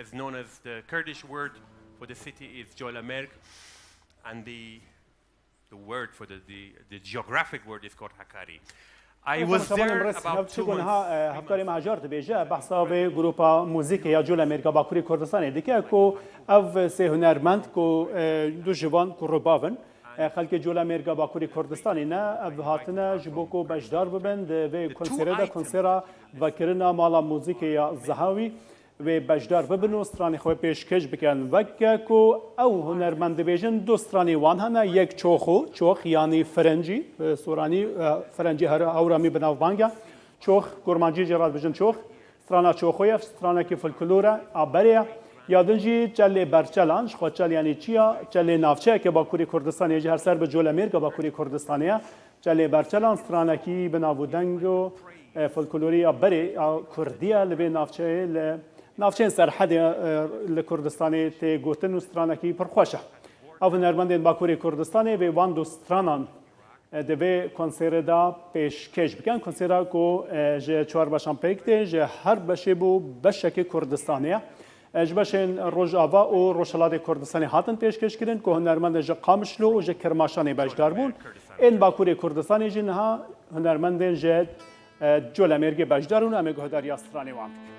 as known as the Kurdish word for the city is Jolamerg and the the word for the the, the geographic word is called Hakkari I was there about two months. هەڤکارê me Hejar dibêje behsa vê grûpa muzîkê ya Colemêrga Bakurê Kurdistanê dike ku ev sê hunermend ku du ji van ku rûbav in xelkê Colemêrga Bakurê Kurdistanê ne ev hatine ji bo ku beşdar bibin di vê konserê de konsera vekirina mala muzîkê ya Zehawî wê beşdar bibin û stranê xwe pêşkêş bikin. Weke ku ew hunermend dibêjin du stranê wan hene, yek çoxo, çox yanî firencî, bi soranî firencî her hewramî bi navbang e. Çox, kurmancî jê re dibêjin çox. Strana çoxo ye, stranekî folklor e, a berê ye. Ya din jî çelê Berçelan, ji xwe çel yanî çi ya, çelê navçeyeke Bakurê Kurdistanê jî her ser bi Colemêrga Bakurê Kurdistanê ye. Çelê Berçelan stranekî bi nav û deng û folklorî ya berê ya kurdî ye li vê navçeyê li navçeyên Serhedê li Kurdistanê tê gotin û stranekî pir xweş e. Ev hunermendên Bakurê Kurdistanê vê wan du stranan. Di vê konsêrê de pêşkêş bikin. Konsêra ku ji çar beşan pêk tê, ji her beşê bû beşekê Kurdistanê ye. Ji beşên Rojava û Rojhilatê Kurdistanê hatin pêşkêşkirin ku hunermendên ji Qamişlo û ji Kirmaşanê beşdar bûn. Ên Bakurê Kurdistanê jî niha hunermendên ji Colemêrgê beşdar bûn û em ê guhdariya stranê wan bikin.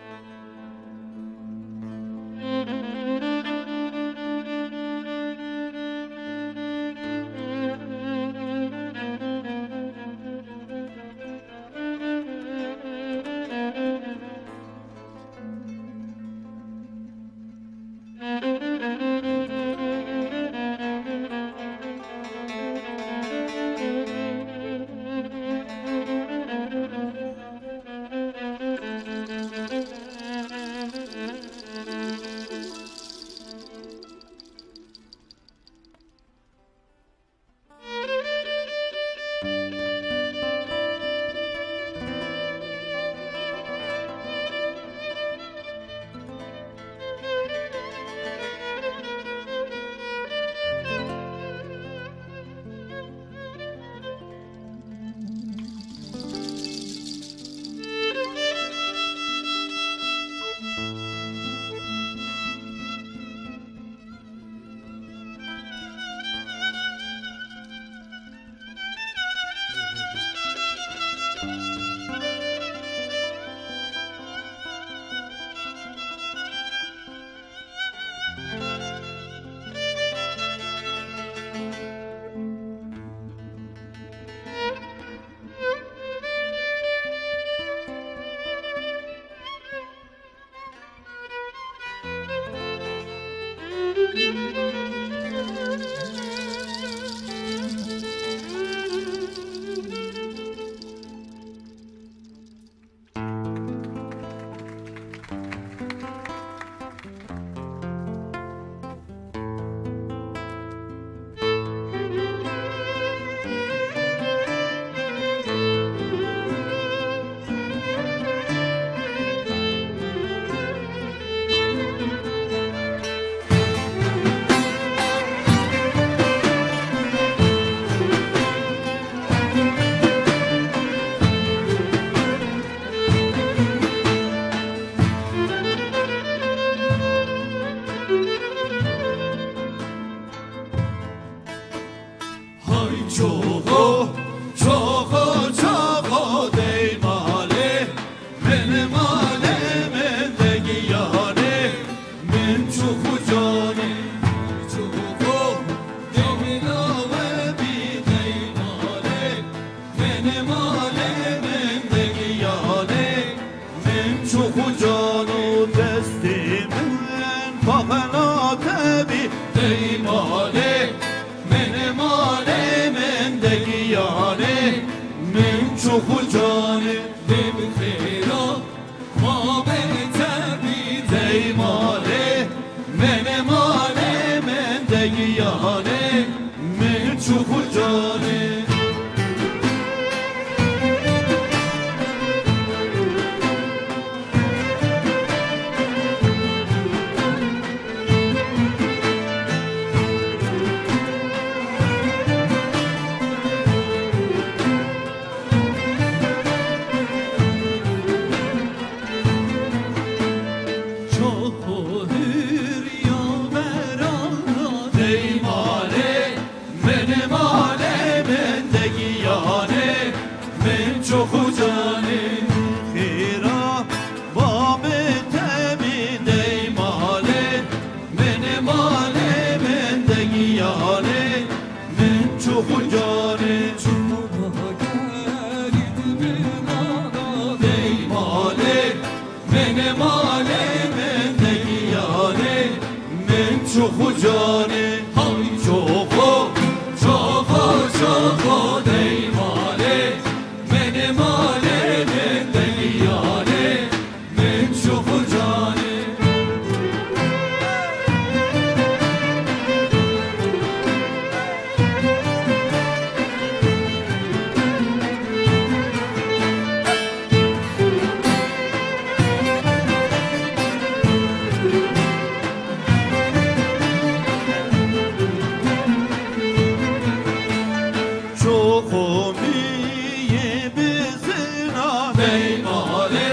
چوخومی بزنا دیماله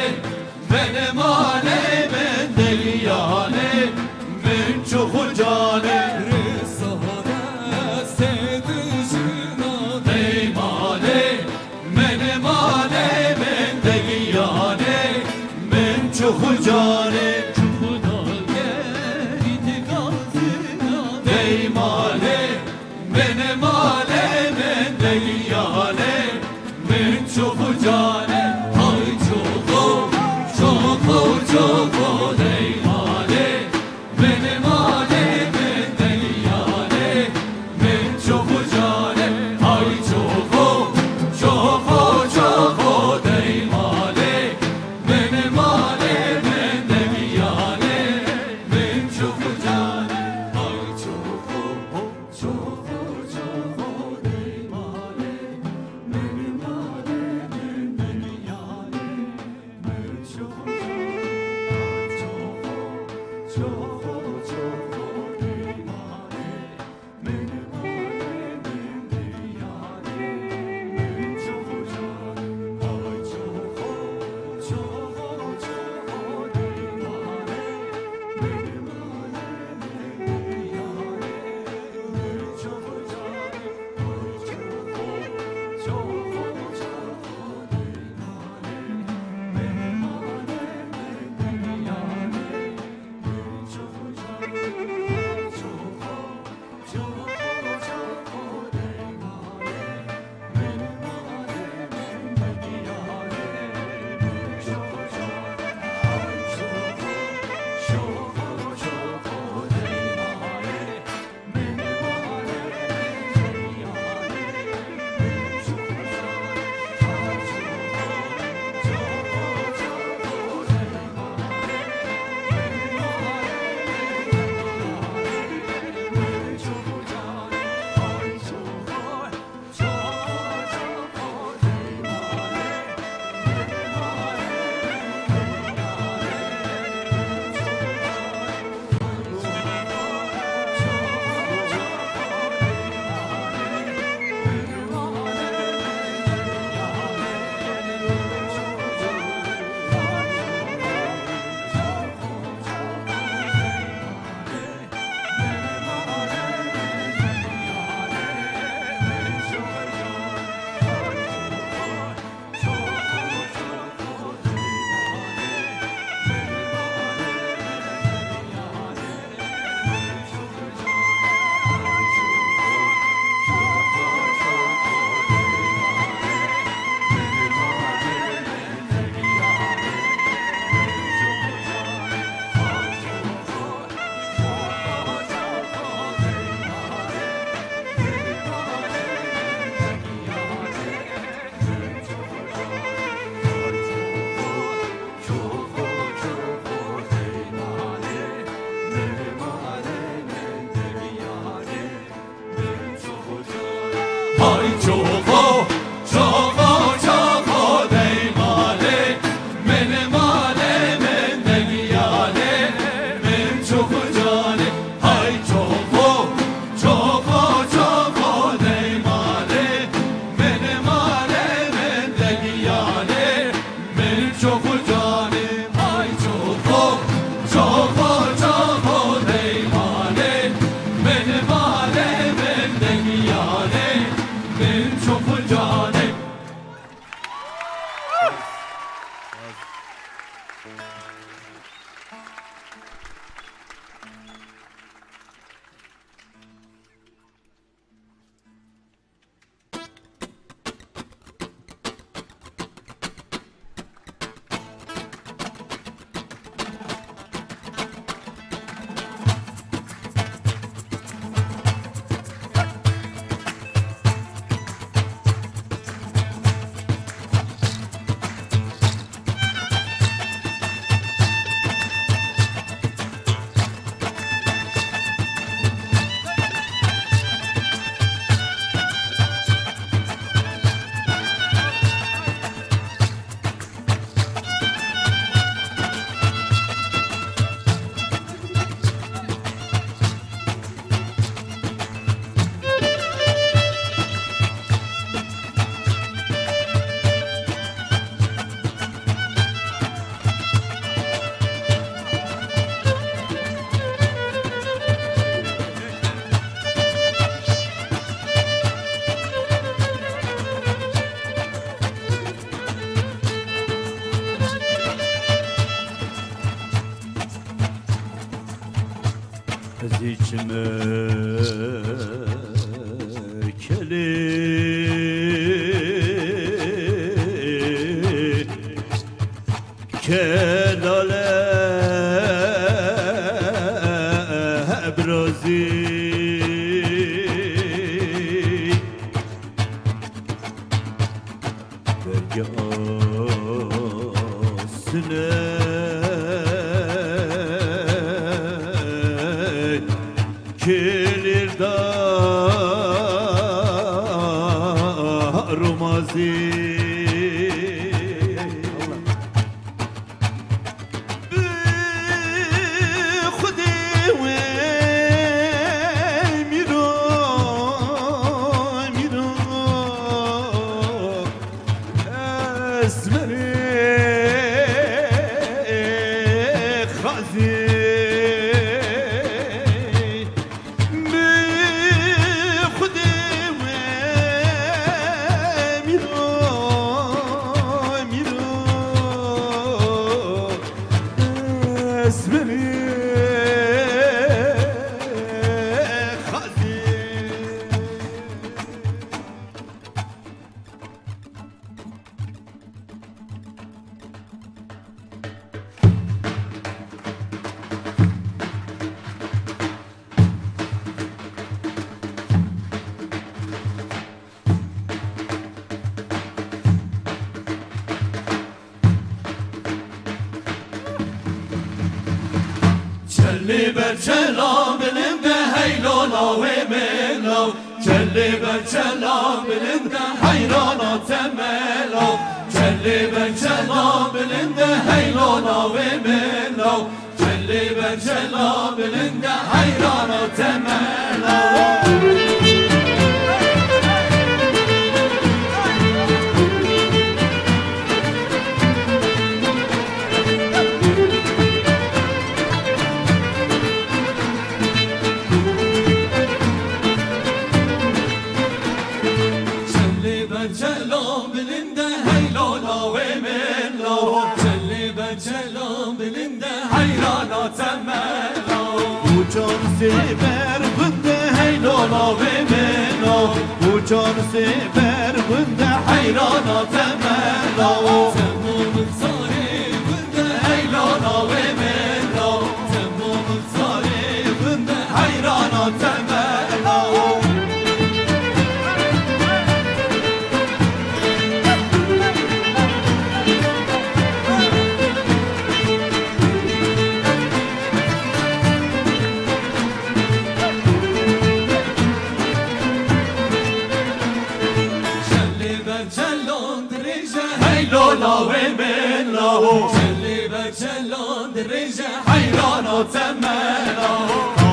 من ماله من دلیانه من چوخو جانه دیماله من ماله من دلیانه من چوخو جانه دیماله من ماله من دلیانه من چوخو جانه های چوخو چوخو چوخو دیماله من ماله من دلیانه من چوخو جانه های چوخو چوخو چوخو دیماله من ماله من دلیانه من چوخو جانه های چوخو چوخو چوخو دیماله من ماله من دلیانه من چوخو جانه چوخو چوخو چوخو دیماله من ماله من دلیانه من چوخو جانه های چوخو چوخو چوخو دیماله من ماله من دلیانه من چوخو جانه های چوخو چوخو چوخو دیماله من ماله من دلیانه من چوخو جانه های چوخو چوخو چوخو دیماله من ماله من دلیانه من چوخو جانه های چوخو چوخو چوخو دیماله من ماله من دلیانه من چوخو جانه های چوخو چوخو چوخو دیماله من ماله من دلیانه من چوخو جانه های چوخو چوخو چوخو دیماله من ماله من دلیانه من چوخو جانه های چوخو چوخو چوخو دیماله من ماله من دلیانه من چوخو جانه های چوخو چوخو چوخو دیماله من ماله من دلیانه من چوخو جانه های چوخو چوخو چوخو دیماله من ماله من دلیانه من چوخو جانه های چوخو چوخو چوخو دیماله من ماله من دلیانه من چوخو جانه های چوخو چوخو چوخو دیماله من ماله من دلیانه من چوخو جانه های چوخو چوخو چوخو دیماله من ماله من دلیانه من چوخو جانه های چوخو چوخو چوخو دیماله من ماله من دلیانه من چوخو جانه های چوخو چوخو چوخو دیماله من ماله من دلیانه من چوخو جانه های چوخو چوخو چوخو دیماله من ماله من دلیانه من چوخو جانه. هیچمە کەلێ کەلالە ئەبرازی بەرگە ئاسنە کلیر دار چلی بر چلا بلنده هیلولا و ملو چلی بر چلا بلنده حیرانا تملو چلی بر چلا بلنده هیلولا و ملو چلی بر چلا بلنده حیرانا تملو چلی بر چلا بلنده هیلولا و ملو چلی بر چلا بلنده حیرانا تملو کوچان سیبر گنده هیلولا و ملو کوچان سیبر گنده حیرانا تملو تموم صاری گنده هیلولا و ملو تموم صاری گنده حیرانا تملو چلی بر چلان دریجه هیلولا و ملو چلی بر چلان دریجه حیرانا تملو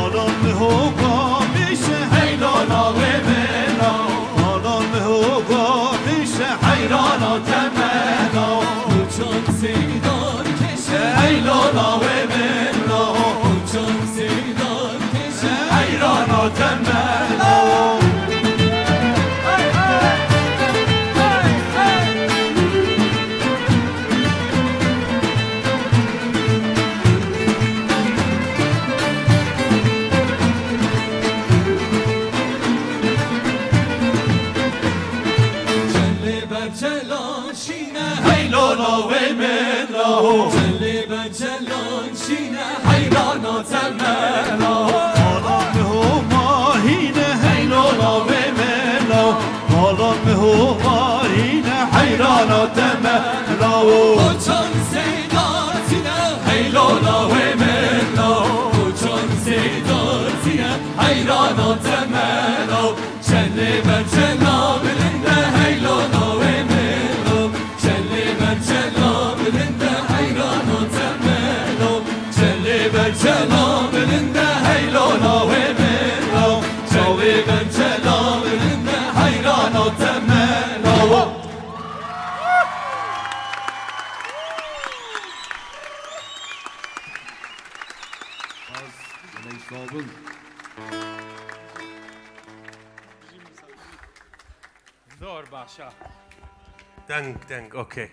آلان هوگا میشه هیلولا و ملو آلان هوگا میشه حیرانا تملو چون سیدار کشه هیلولا و ملو چون سیدار کشه حیرانا تملو چلی بر چلان شینه هیلولا و ملو چلی بر چلان شینه حیرانا تملو آلان هو ماهینه هیلولا و ملو آلان هو ماهینه حیرانا تملو چون سیدار تینه هیلولا و ملو چون سیدار تینه حیرانا تملو چلی بر چلا بلنده هیلولا و ملو چلی بر چلا بلنده حیرانا تملو چلی بر چلا بلنده هیلولا و ملو چلی بر چلا بلنده حیرانا تملو زۆر باشە دەنگ دەنگ ئۆکەی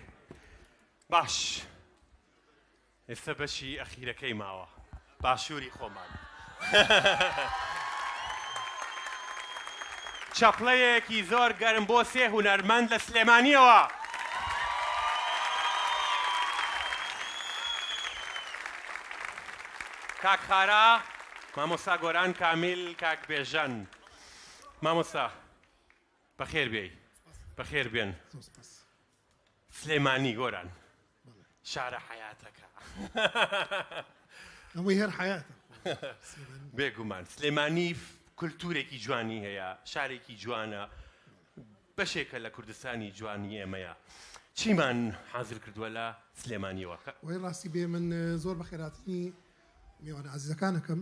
باش ئێستا بەشی ئەخیرەکەی ماوە باشووری خۆمان. چەپڵەیەکی زۆر گەرم بۆ سێ هونەرمەند لە سلێمانیەوە. کاک خارا، مامۆستا گۆران کامیل، کاک بێژەن. مامۆستا بەخێر بێی. بەخێر بێن. سلێمانی گۆران شارە حەیاتەکە. هەمووی هەر حەیاتە. بێگومان سلێمانی کولتوورێکی جوانی هەیە، شارێکی جوانە، بەشێکە لە کوردستانی جوانی ئێمەیە. چیمان حازر کردووە لە سلێمانیەوە؟ وەی ڕاستی بێ من زۆر بەخێرهاتنی میوانە ئازیزەکان ئەکەم،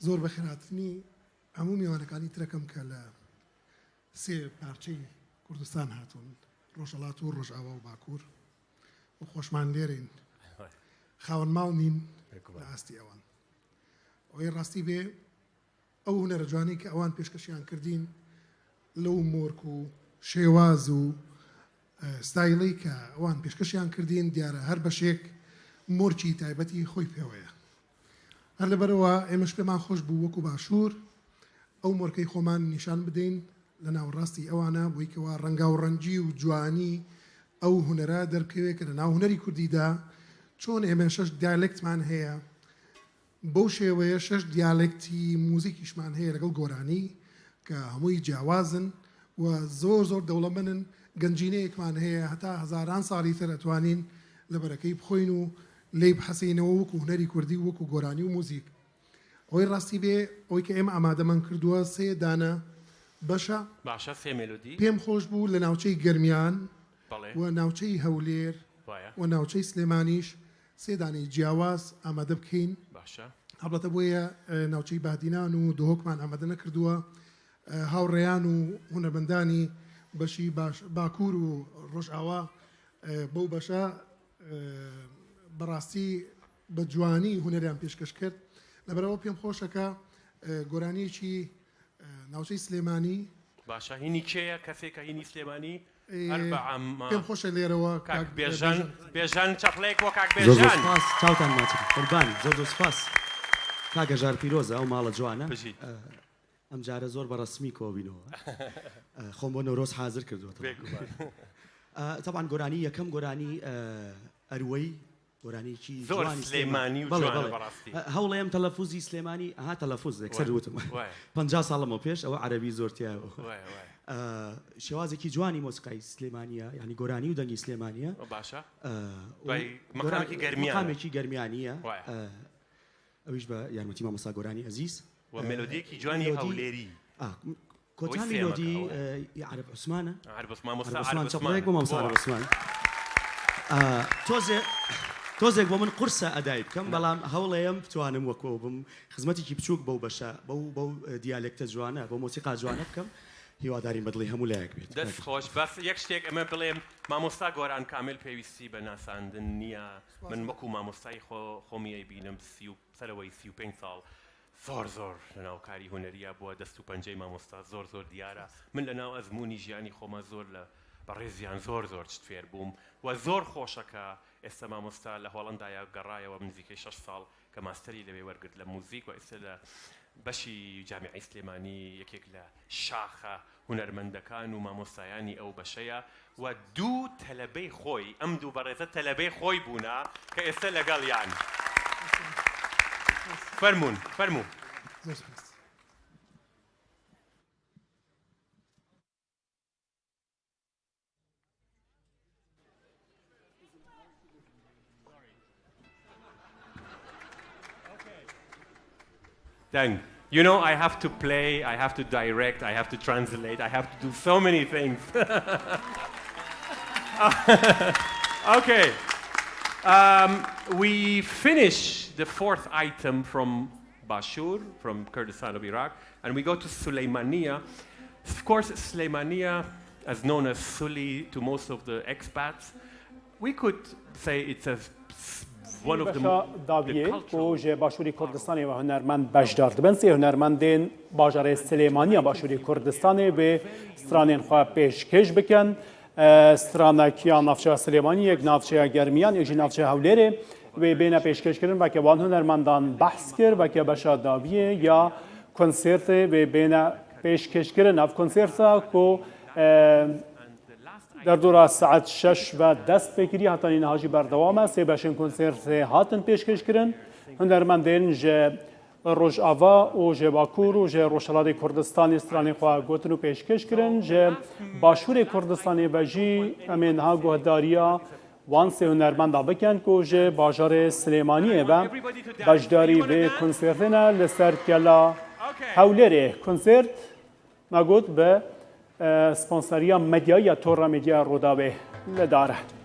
زۆر بەخێرهاتنی هەموو میوانەکانی ترەکەم کە لە سێ پارچەی کوردستان هاتوون، ڕۆژهەڵات و ڕۆژئاوا و باکوور و خۆشمان لێرەین، خاوەن ماڵ نین لە ئاستی ئەوان. ئەوەی ڕاستی بێ ئەو هونەرە جوانەی کە ئەوان پێشکەشیان کردین لەو مۆرک و شێواز و ستایلەی کە ئەوان پێشکەشیان کردین دیارە هەر بەشێک مۆرکی تایبەتی خۆی پێوەیە. هەر لەبەرئەوە ئێمەش پێمان خۆش بوو وەکو باشوور ئەو مۆرکەی خۆمان نیشان بدەین لە ناوەڕاستی ئەوانە بۆی کەوا ڕەنگاوڕەنگی و جوانی ئەو هونەرە دەربکەوێ کە لە ناو هونەری کوردیدا چۆن ئێمە شەش دیالێکتمان هەیە بەو شێوەیە شەش دیالێکتی موزیکیشمان هەیە لەگەڵ گۆرانی کە هەمووی جیاوازن و زۆر زۆر دەوڵەمەنن گەنجینەیەکمان هەیە هەتا هەزاران ساڵی تر ئەتوانین لەبەرەکەی بخۆین و لێی بحەسێینەوە وەکو هونەری کوردی و وەکو گۆرانی و موزیک. ئەوەی ڕاستی بێ ئەوەی کە ئێمە ئامادەمان کردووە سێ دانە بەشە. باشە سێ مێلۆدی. پێم خۆش بوو لە ناوچەی گەرمیان بەڵێ. و ناوچەی هەولێر وایە. و ناوچەی سلێمانیش سێ دانەی جیاواز ئامادە بکەین. باشە. هەڵبەتە بۆیە ناوچەی بادینان و دهۆکمان ئامادە نەکردووە. هاوڕێیان و هونەرمەندانی بەشی باش باکوور و ڕۆژئاوا بەو بەشە بەڕاستی بە جوانی هونەریان پێشکەش کرد لەبەرەوە پێم خۆشە کە گۆرانیەکی ناوچەی سلێمانی باشە هینی کێیە کەسێکە هینی سلێمانی هەر بە عام پێم خۆشە لێرەوە کاک بێژەن بێژەن چەپڵەیەک بۆ کاک زۆر زۆر بێژەن سپاس چاوتان ماچم قوربانی زۆر زۆر سپاس کاک هەژار پیرۆزە ئەو ماڵە جوانە بژیت. ئەم جارە زۆر بە ڕەسمی کۆبینەوە خۆم بۆ نەورۆز حازر کردووە تەبعەن گۆرانی یەکەم گۆرانی ئەروەی گۆرانیکی زۆر سلێمانی و جوانە بەڕاستی هەوڵێم تەلەفوزی سلێمانی ئەها تەلەفوز یەکسەر وتم 50 ساڵەمەوە پێش ئەوە عەرەبی زۆر تایە شێوازێکی جوانی مۆسیقای سلێمانیە یعنی گۆرانی و دەنگی سلێمانیە باشە مقامێکی گەرمیانێکی گەرمیانیە ئەویش بە یارمەتی مامۆستا گۆرانی ئەزیز. وە مێلۆدیەکی جوانی هەولێری. ئا کۆتا میلۆدی ی عەرەب عوسمانە. عەرەب عوسمان مامۆستا عەرەب عوسمان. چەپڵەیەک بۆ مامۆستا عەرەب عوسمان. تۆزێ تۆزێک بۆ من قورسە ئەدای بکەم بەڵام هەوڵەیەم بتوانم وەکو ئەو بم خزمەتێکی بچووک بەو بەشە بەو بەو دیالێکتە جوانە بەو مۆسیقا جوانە بکەم هیوادارین بەدڵی هەموو لایەک بێت. دەست خۆش بەس یەک شتێک ئەمە بڵێم مامۆستا گۆران کامل پێویستی بە ناساندن نییە من وەکو مامۆستای خۆ خۆمی ئەیبینم سی و سەرەوەی 35 ساڵ زۆر زۆر لەناو کاری هونەرییا بووە دەست و پەنجەی مامۆستا زۆر زۆر دیارە من لەناو ئەزموونی ژیانی خۆما زۆر لە بەڕێزیان زۆر زۆر شت فێر بووم و زۆر خۆشە کە ئێستا مامۆستا لە هۆڵەندایە گەڕایەوە نزیکەی شەش ساڵ کە ماستەری لەوێ وەرگرت لە موزیک و ئێستا لە بەشی جامیعەی سلێمانی یەکێک لە شاخە هونەرمەندەکان و مامۆستایانی ئەو بەشەیە و دوو تەلەبەی خۆی، ئەم دوو بەڕێزە تەلەبەی خۆی بوونە کە ئێستا لەگەڵیان. فەرموون، فەرموو. زۆر سپاس. Dang. You know, I have to play, I have to direct, I have to translate, I have to do so many things. okay. Um, we finish the fourth item from Bashur, from Kurdistan of Iraq, and we go to Suleimania. Of course, Suleimania, as known as Suli to most of the expats, we could say it's a Beşa dawiyê ku ji Başûrê Kurdistanê ve hunermend beşdar dibin, sê hunermendên bajarê Silêmaniya Başûrê Kurdistanê wê stranên xwe pêşkêş bikin. Stranek ya navçeya Silêmanî, yek navçeya Germiyan, yek jî navçeya Hewlêrê. wê bêne pêşkêşkirin weke wan hunermendan behs kir weke beşa dawiyê ya konsêrtê wê bêne pêşkêşkirin. Ev konsêrta ku derdora saet 6 ve dest pê kiriye hetanî niha jî berdewam e. Sê beşên konsêrtê hatin pêşkêşkirin. Hunermendên ji Rojava û ji Bakur û ji Rojhilatê Kurdistanê stranên xwe gotin û pêşkêş kirin. Ji Başûrê Kurdistanê ve jî em ê niha guhdariya wan sê hunermenda bikin ku ji bajarê Silêmaniyê ve beşdarî vê konsertê ne li ser kela Hewlêrê. Konsert me got bi sponseriya medyayî ya Tora Medyaya Rûdawê li dar e.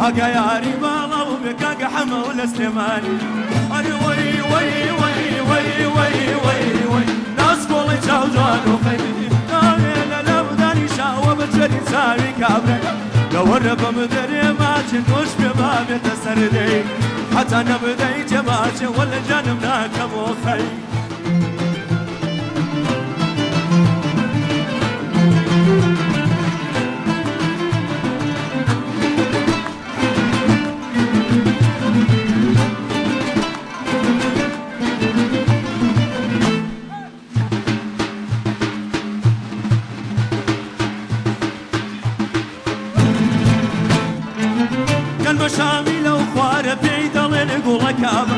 ئاگایاری باڵا و بێ کاکە حەمە و لە سلێمانی ئەرێ وەی وەی وەی وەی وەی وەی وەی ناسکۆڵی چاوجوان و خەیری ناوێ لە لەودانی شاوە بە چەری چاوی کابرا لەوەرە بەم دەرێ ماچێ تۆش پێ بابێتە سەر دەی حتا نەبدەی تێماچێ وە لە جانم ناکەمۆ خەی گەنمە شامی لەو خوارە پێی دەڵێن گوڵەکامە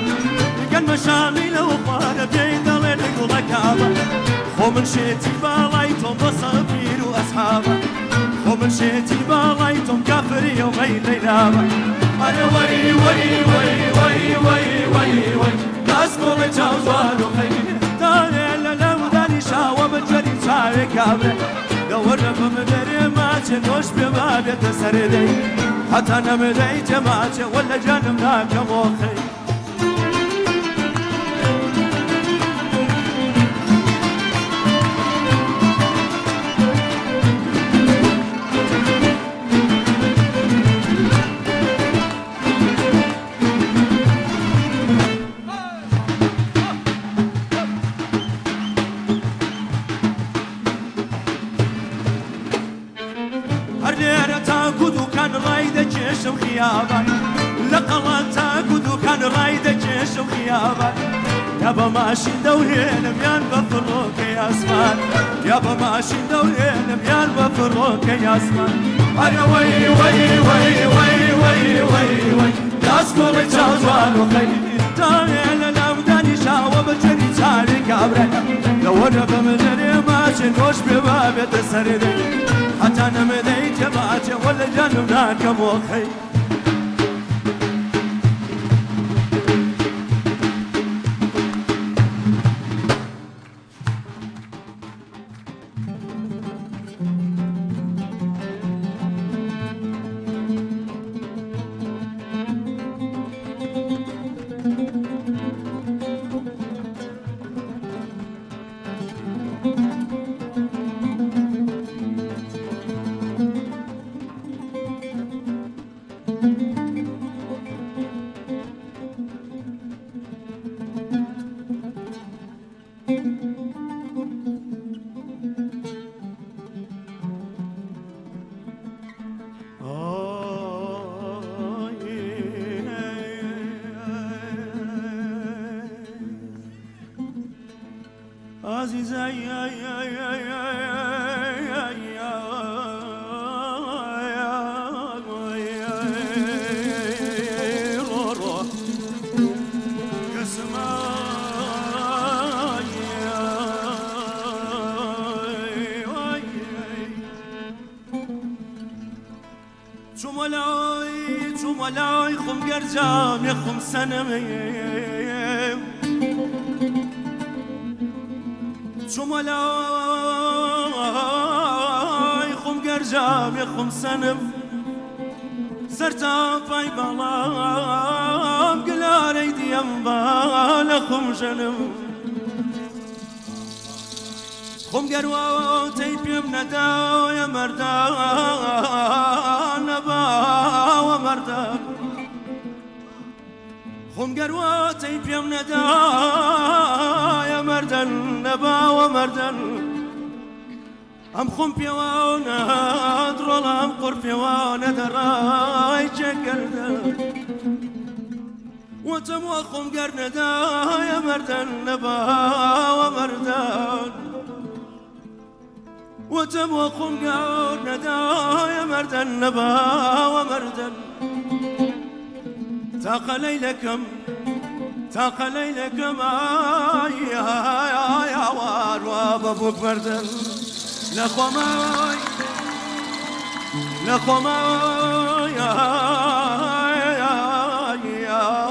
گەنمە شامی لەو خوارە پێی دەڵێن گوڵەکامە خۆ من شێتی باڵای تۆم بە سەبیر و ئەسحابە خۆ من شێتی باڵای تۆم کافری و غەی لەیلامە ئەرێ وەی وەی وەی وەی وەی وەی وەی ناسکۆڵی چاوجوان و خەیری دانێ لە لەودانی شاوە بە جەری چاوێ کابرێ دەوەرە بم دەرێ ماچێ تۆش پێ بابێتە سەر دەی حتا نەمدەی تێماچێ وە لە جانم ناکەمۆ خەی. لێرە تاکو دوکان ڕای دەکێشم خیابان لە قەڵات تاکو دوکان ڕای دەکێشم خیابان یا بە ماشین دەورێنم یان بە فڕۆکەی ئاسمان یا بە ماشین دەورێنم یان بە فڕۆکەی ئاسمان ئەرە وەی وەی وەی وەی وەی وەی وەی داستۆڵی چاوجوان و خەی تاوێ لە ناو دانیشاوە بە جەری چاوی کابرای لەوەرە بە مژەرێ ماچێ نۆش پێ بابێتە سەرێ دەی هەتا نەمدەی تێباچێ وە لە گیانم ناکەم وەخەی چومەلای خۆم گەرجام خۆم سەنم چومەلای خۆم گەرجام خۆم سەنم سەرتا پای بەڵام گلارەی دیەم با لە خۆم ژەنم خۆم گەرواتەی پێم نەدایە مەردان نەباوە مەردان خۆم گەرواتەی پێم نەدایە مەردن نەباوە مەردن ئەم خۆم پێوانە درۆڵام قڕ پێوانە دەڕای چێکردە وتم وە خۆم گەر نەدایە مەردن نەباوە مەردن وتم وە خۆم گەر نەدایە مەردن نەباوە مەردن تاقە لەیلەکەم تاقە لەیلەکەم ئای ئای ئاوار وا بە بووک مردن لە خۆمای لە خۆمای ئای ئای ئای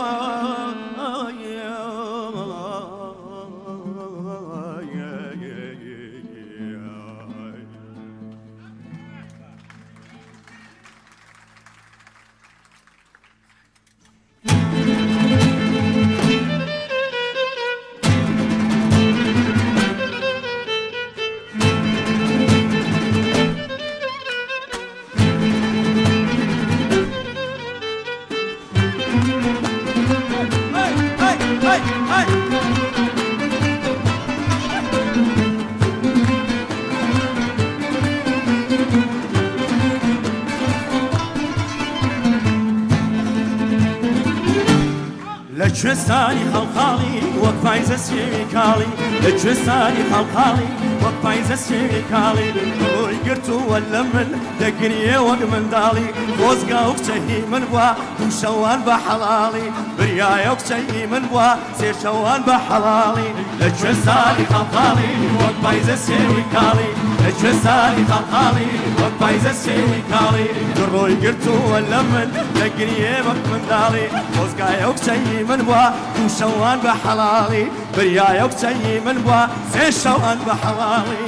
لە کوێستانی خەڵخاڵی وەک پایزە سێوی کاڵی لە کوێستانی خەڵخاڵی وەک پایزە سێوی کاڵی ڕۆی گرتووە لە من دەگریێ وەک منداڵی خۆزگا و کچەهی من بووە دوو شەوان بە حەڵاڵی بریایە و کچەهی من بووە سێ شەوان بە حەڵاڵی لە کوێستانی خەڵخاڵی وەک پایزە سێوی کاڵی لە کوێستانی خەڵخاڵی وەک پایزە سێوی کاڵی ڕۆی گرتووە لە من دەگریێ وەک منداڵی خۆزگایە و کچەی من بووە دوو شەوان بە حەڵاڵی بریایە و کچەی من بووە سێ شەوان بە حەڵاڵی.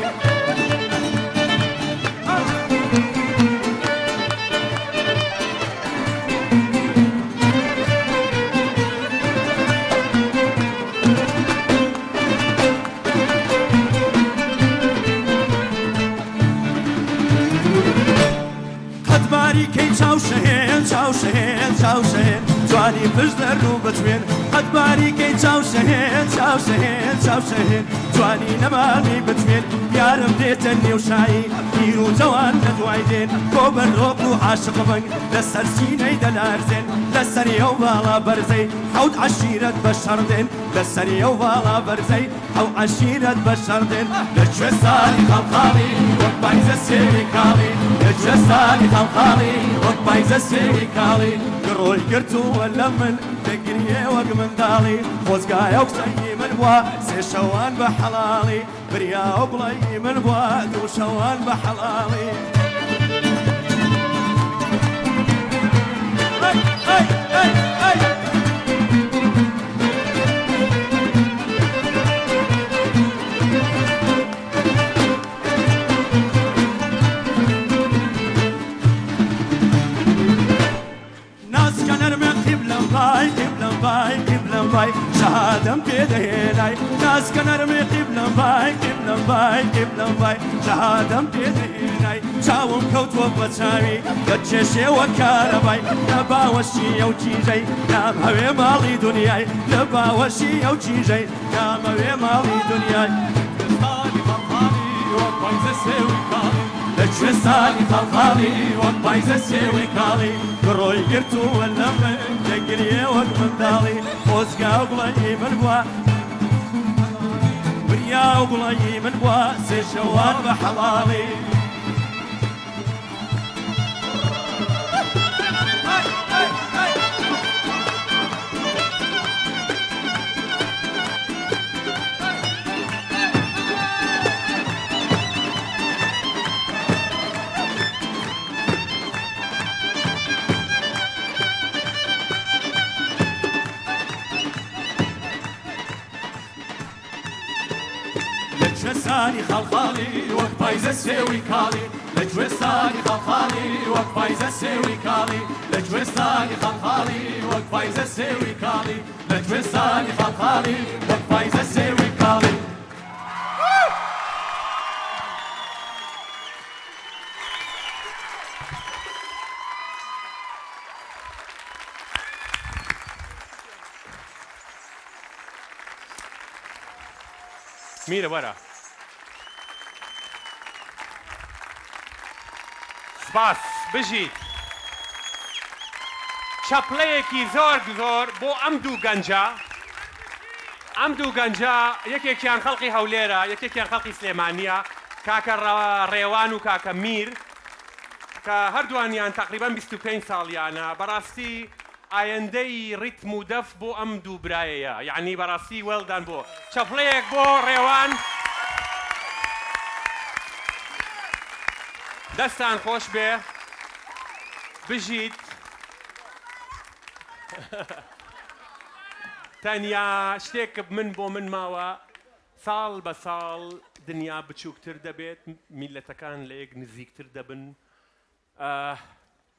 قەت باریکەی چاوشەهێن چاوشەهێن چاوشەهێن جوانی پشت دەر و بەتوێن قەت باریکەی چاو شەهێن چاو شەهێن چاو شەهێن جوانی نەمامی بتوێن یارم دێتە نێو شایی پیر و جەوان لە دوای دێن بۆ بەرۆک و عاشق بنگ لەسەر سینەی دەلارزێن لەسەر ئەو باڵا بەرزەی حەوت عەشیرەت بە شەڕ دێن لەسەر ئەو باڵا بەرزەی ئەو عەشیرەت بە شەڕ دێن لە کوێستانی خەڵخاڵی وەک پایزە سێوی کاڵی لە کوێستانی خەڵخاڵی وەک پایزە سێوی کاڵی گڕۆی گرتووە لە من دەگریێ وەک منداڵی خۆزگایە و کچەی من بووە سێ شەوان بە حەڵاڵی بریا و گوڵەی من بووە دوو شەوان بە حەڵاڵی. ئەی ئەی ئەی ئەی. ناسکە نەرمە قیبلەم بای قیبلەم بای قیبلەم بای شەهادەم پێ دەهێنای ناسکە نەرمێ قیبلەم بای قیبلەم بای قیبلەم بای شەهادەم پێ دەهێنای چاوم کەوتووە بە چاوی دەکێشێ وەک کارەبای لە باوەشی ئەو کیژەی نامهەوێ ماڵی دنیای لە باوەشی ئەو کیژەی نامەوێ ماڵی دنیای لە کوێستانی خەڵخاڵی وەک پایزە سێوی کاڵی گڕۆی گرتووە لە من دەگریێ وەک منداڵی خۆزگا و گوڵەی من بووە بریا و گوڵەی من بووە سێ شەوان بە حەڵاڵی. لە کوێستانی خەڵخاڵی وەک پایزە سێوی کاڵی لە کوێستانی خەڵخاڵی وەک پایزە سێوی کاڵی لە کوێستانی خەڵخاڵی وەک پایزە سێوی کاڵی لە کوێستانی خەڵخاڵی وەک پایزە سێوی کاڵی. میرە وەرە. سپاس بژیت. چەپڵەیەکی زۆر زۆر بۆ ئەم دوو گەنجە. ئەم دوو گەنجە یەکێکیان خەڵقی هەولێرە، یەکێکیان خەڵقی سلێمانییە، کاکە ڕێوان و کاکە میر کە هەردووانیان تەقریبەن 25 ساڵیانە. بەڕاستی ئایندەی ڕیتم و دەف بۆ ئەم دوو برایەیە یەعنی بەڕاستی well done بۆ چەپڵەیەک بۆ ڕێوان دەستان خۆش بێ بژیت تەنیا شتێک من بۆ من ماوە ساڵ بە ساڵ دنیا بچووکتر دەبێت میلەتەکان لە یەک نزیکتر دەبن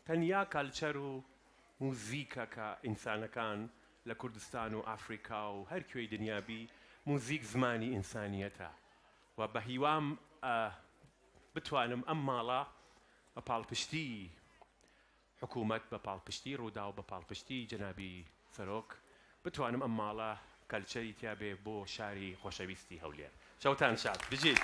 تەنیا کالچەر و موزیکە کە ئینسانەکان لە کوردستان و ئافریکا و هەر کوێی دنیا بی موزیک زمانی ئینسانیەتە و بە هیوام بتوانم ئەم ماڵە بە پاڵپشتی حکوومەت بە پاڵپشتی ڕووداو بە پاڵپشتی جەنابی سەرۆک بتوانم ئەم ماڵە کەلچەری تیا بێ بۆ شاری خۆشەویستی هەولێر. شەوتان شاد. بژیت.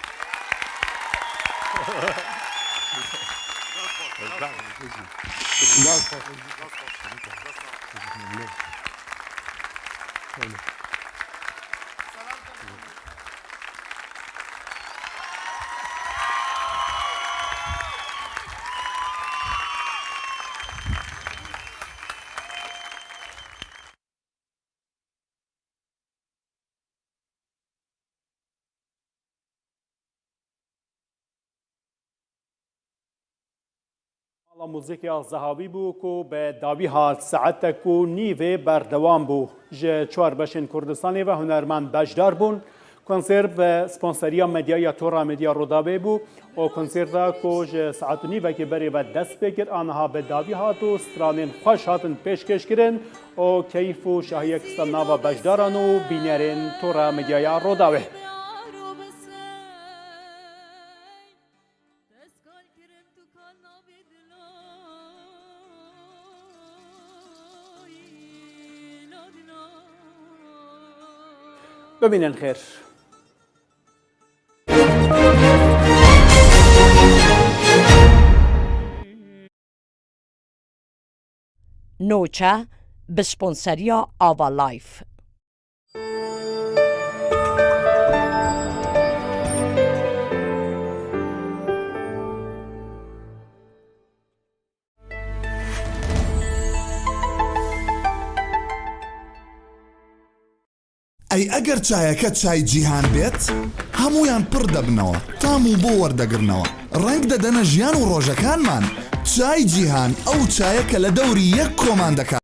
ماڵە موزیکیا زەهاوی بوو کو بە داوی هات ساعەتەک و نیڤێ بەردەوام بوو ژ چوار بەشێن کوردستانێ ڤە هونەرمەند بەشدار بوون کۆنسێرت ڤە سپۆنسەریا مەدیایا تۆڕا مێدیا ڕووداوێ بوو و کۆنسێرتا کو ژ ساعەت و نیڤەکێ بەرێ ڤە دەست پێ کرد ئانها بە داوی هات و سترانێن خوەش هاتن پێشکێش کرن و کەیف و شاهیەک خستە ناڤا بەشداران و بینەرێن تۆڕا مەدیایا ڕووداوێ. بمینن خێر. Nûçe bi sponseriya Ava Life. ئەی ئەگەر چایەکە چای جیهان بێت؟ هەموویان پڕ دەبنەوە، تام و بۆ وەردەگرنەوە، ڕەنگ دەدەنە ژیان و ڕۆژەکانمان. چای جیهان ئەو چایە کە لە دەوری یەک کۆمان دەکات.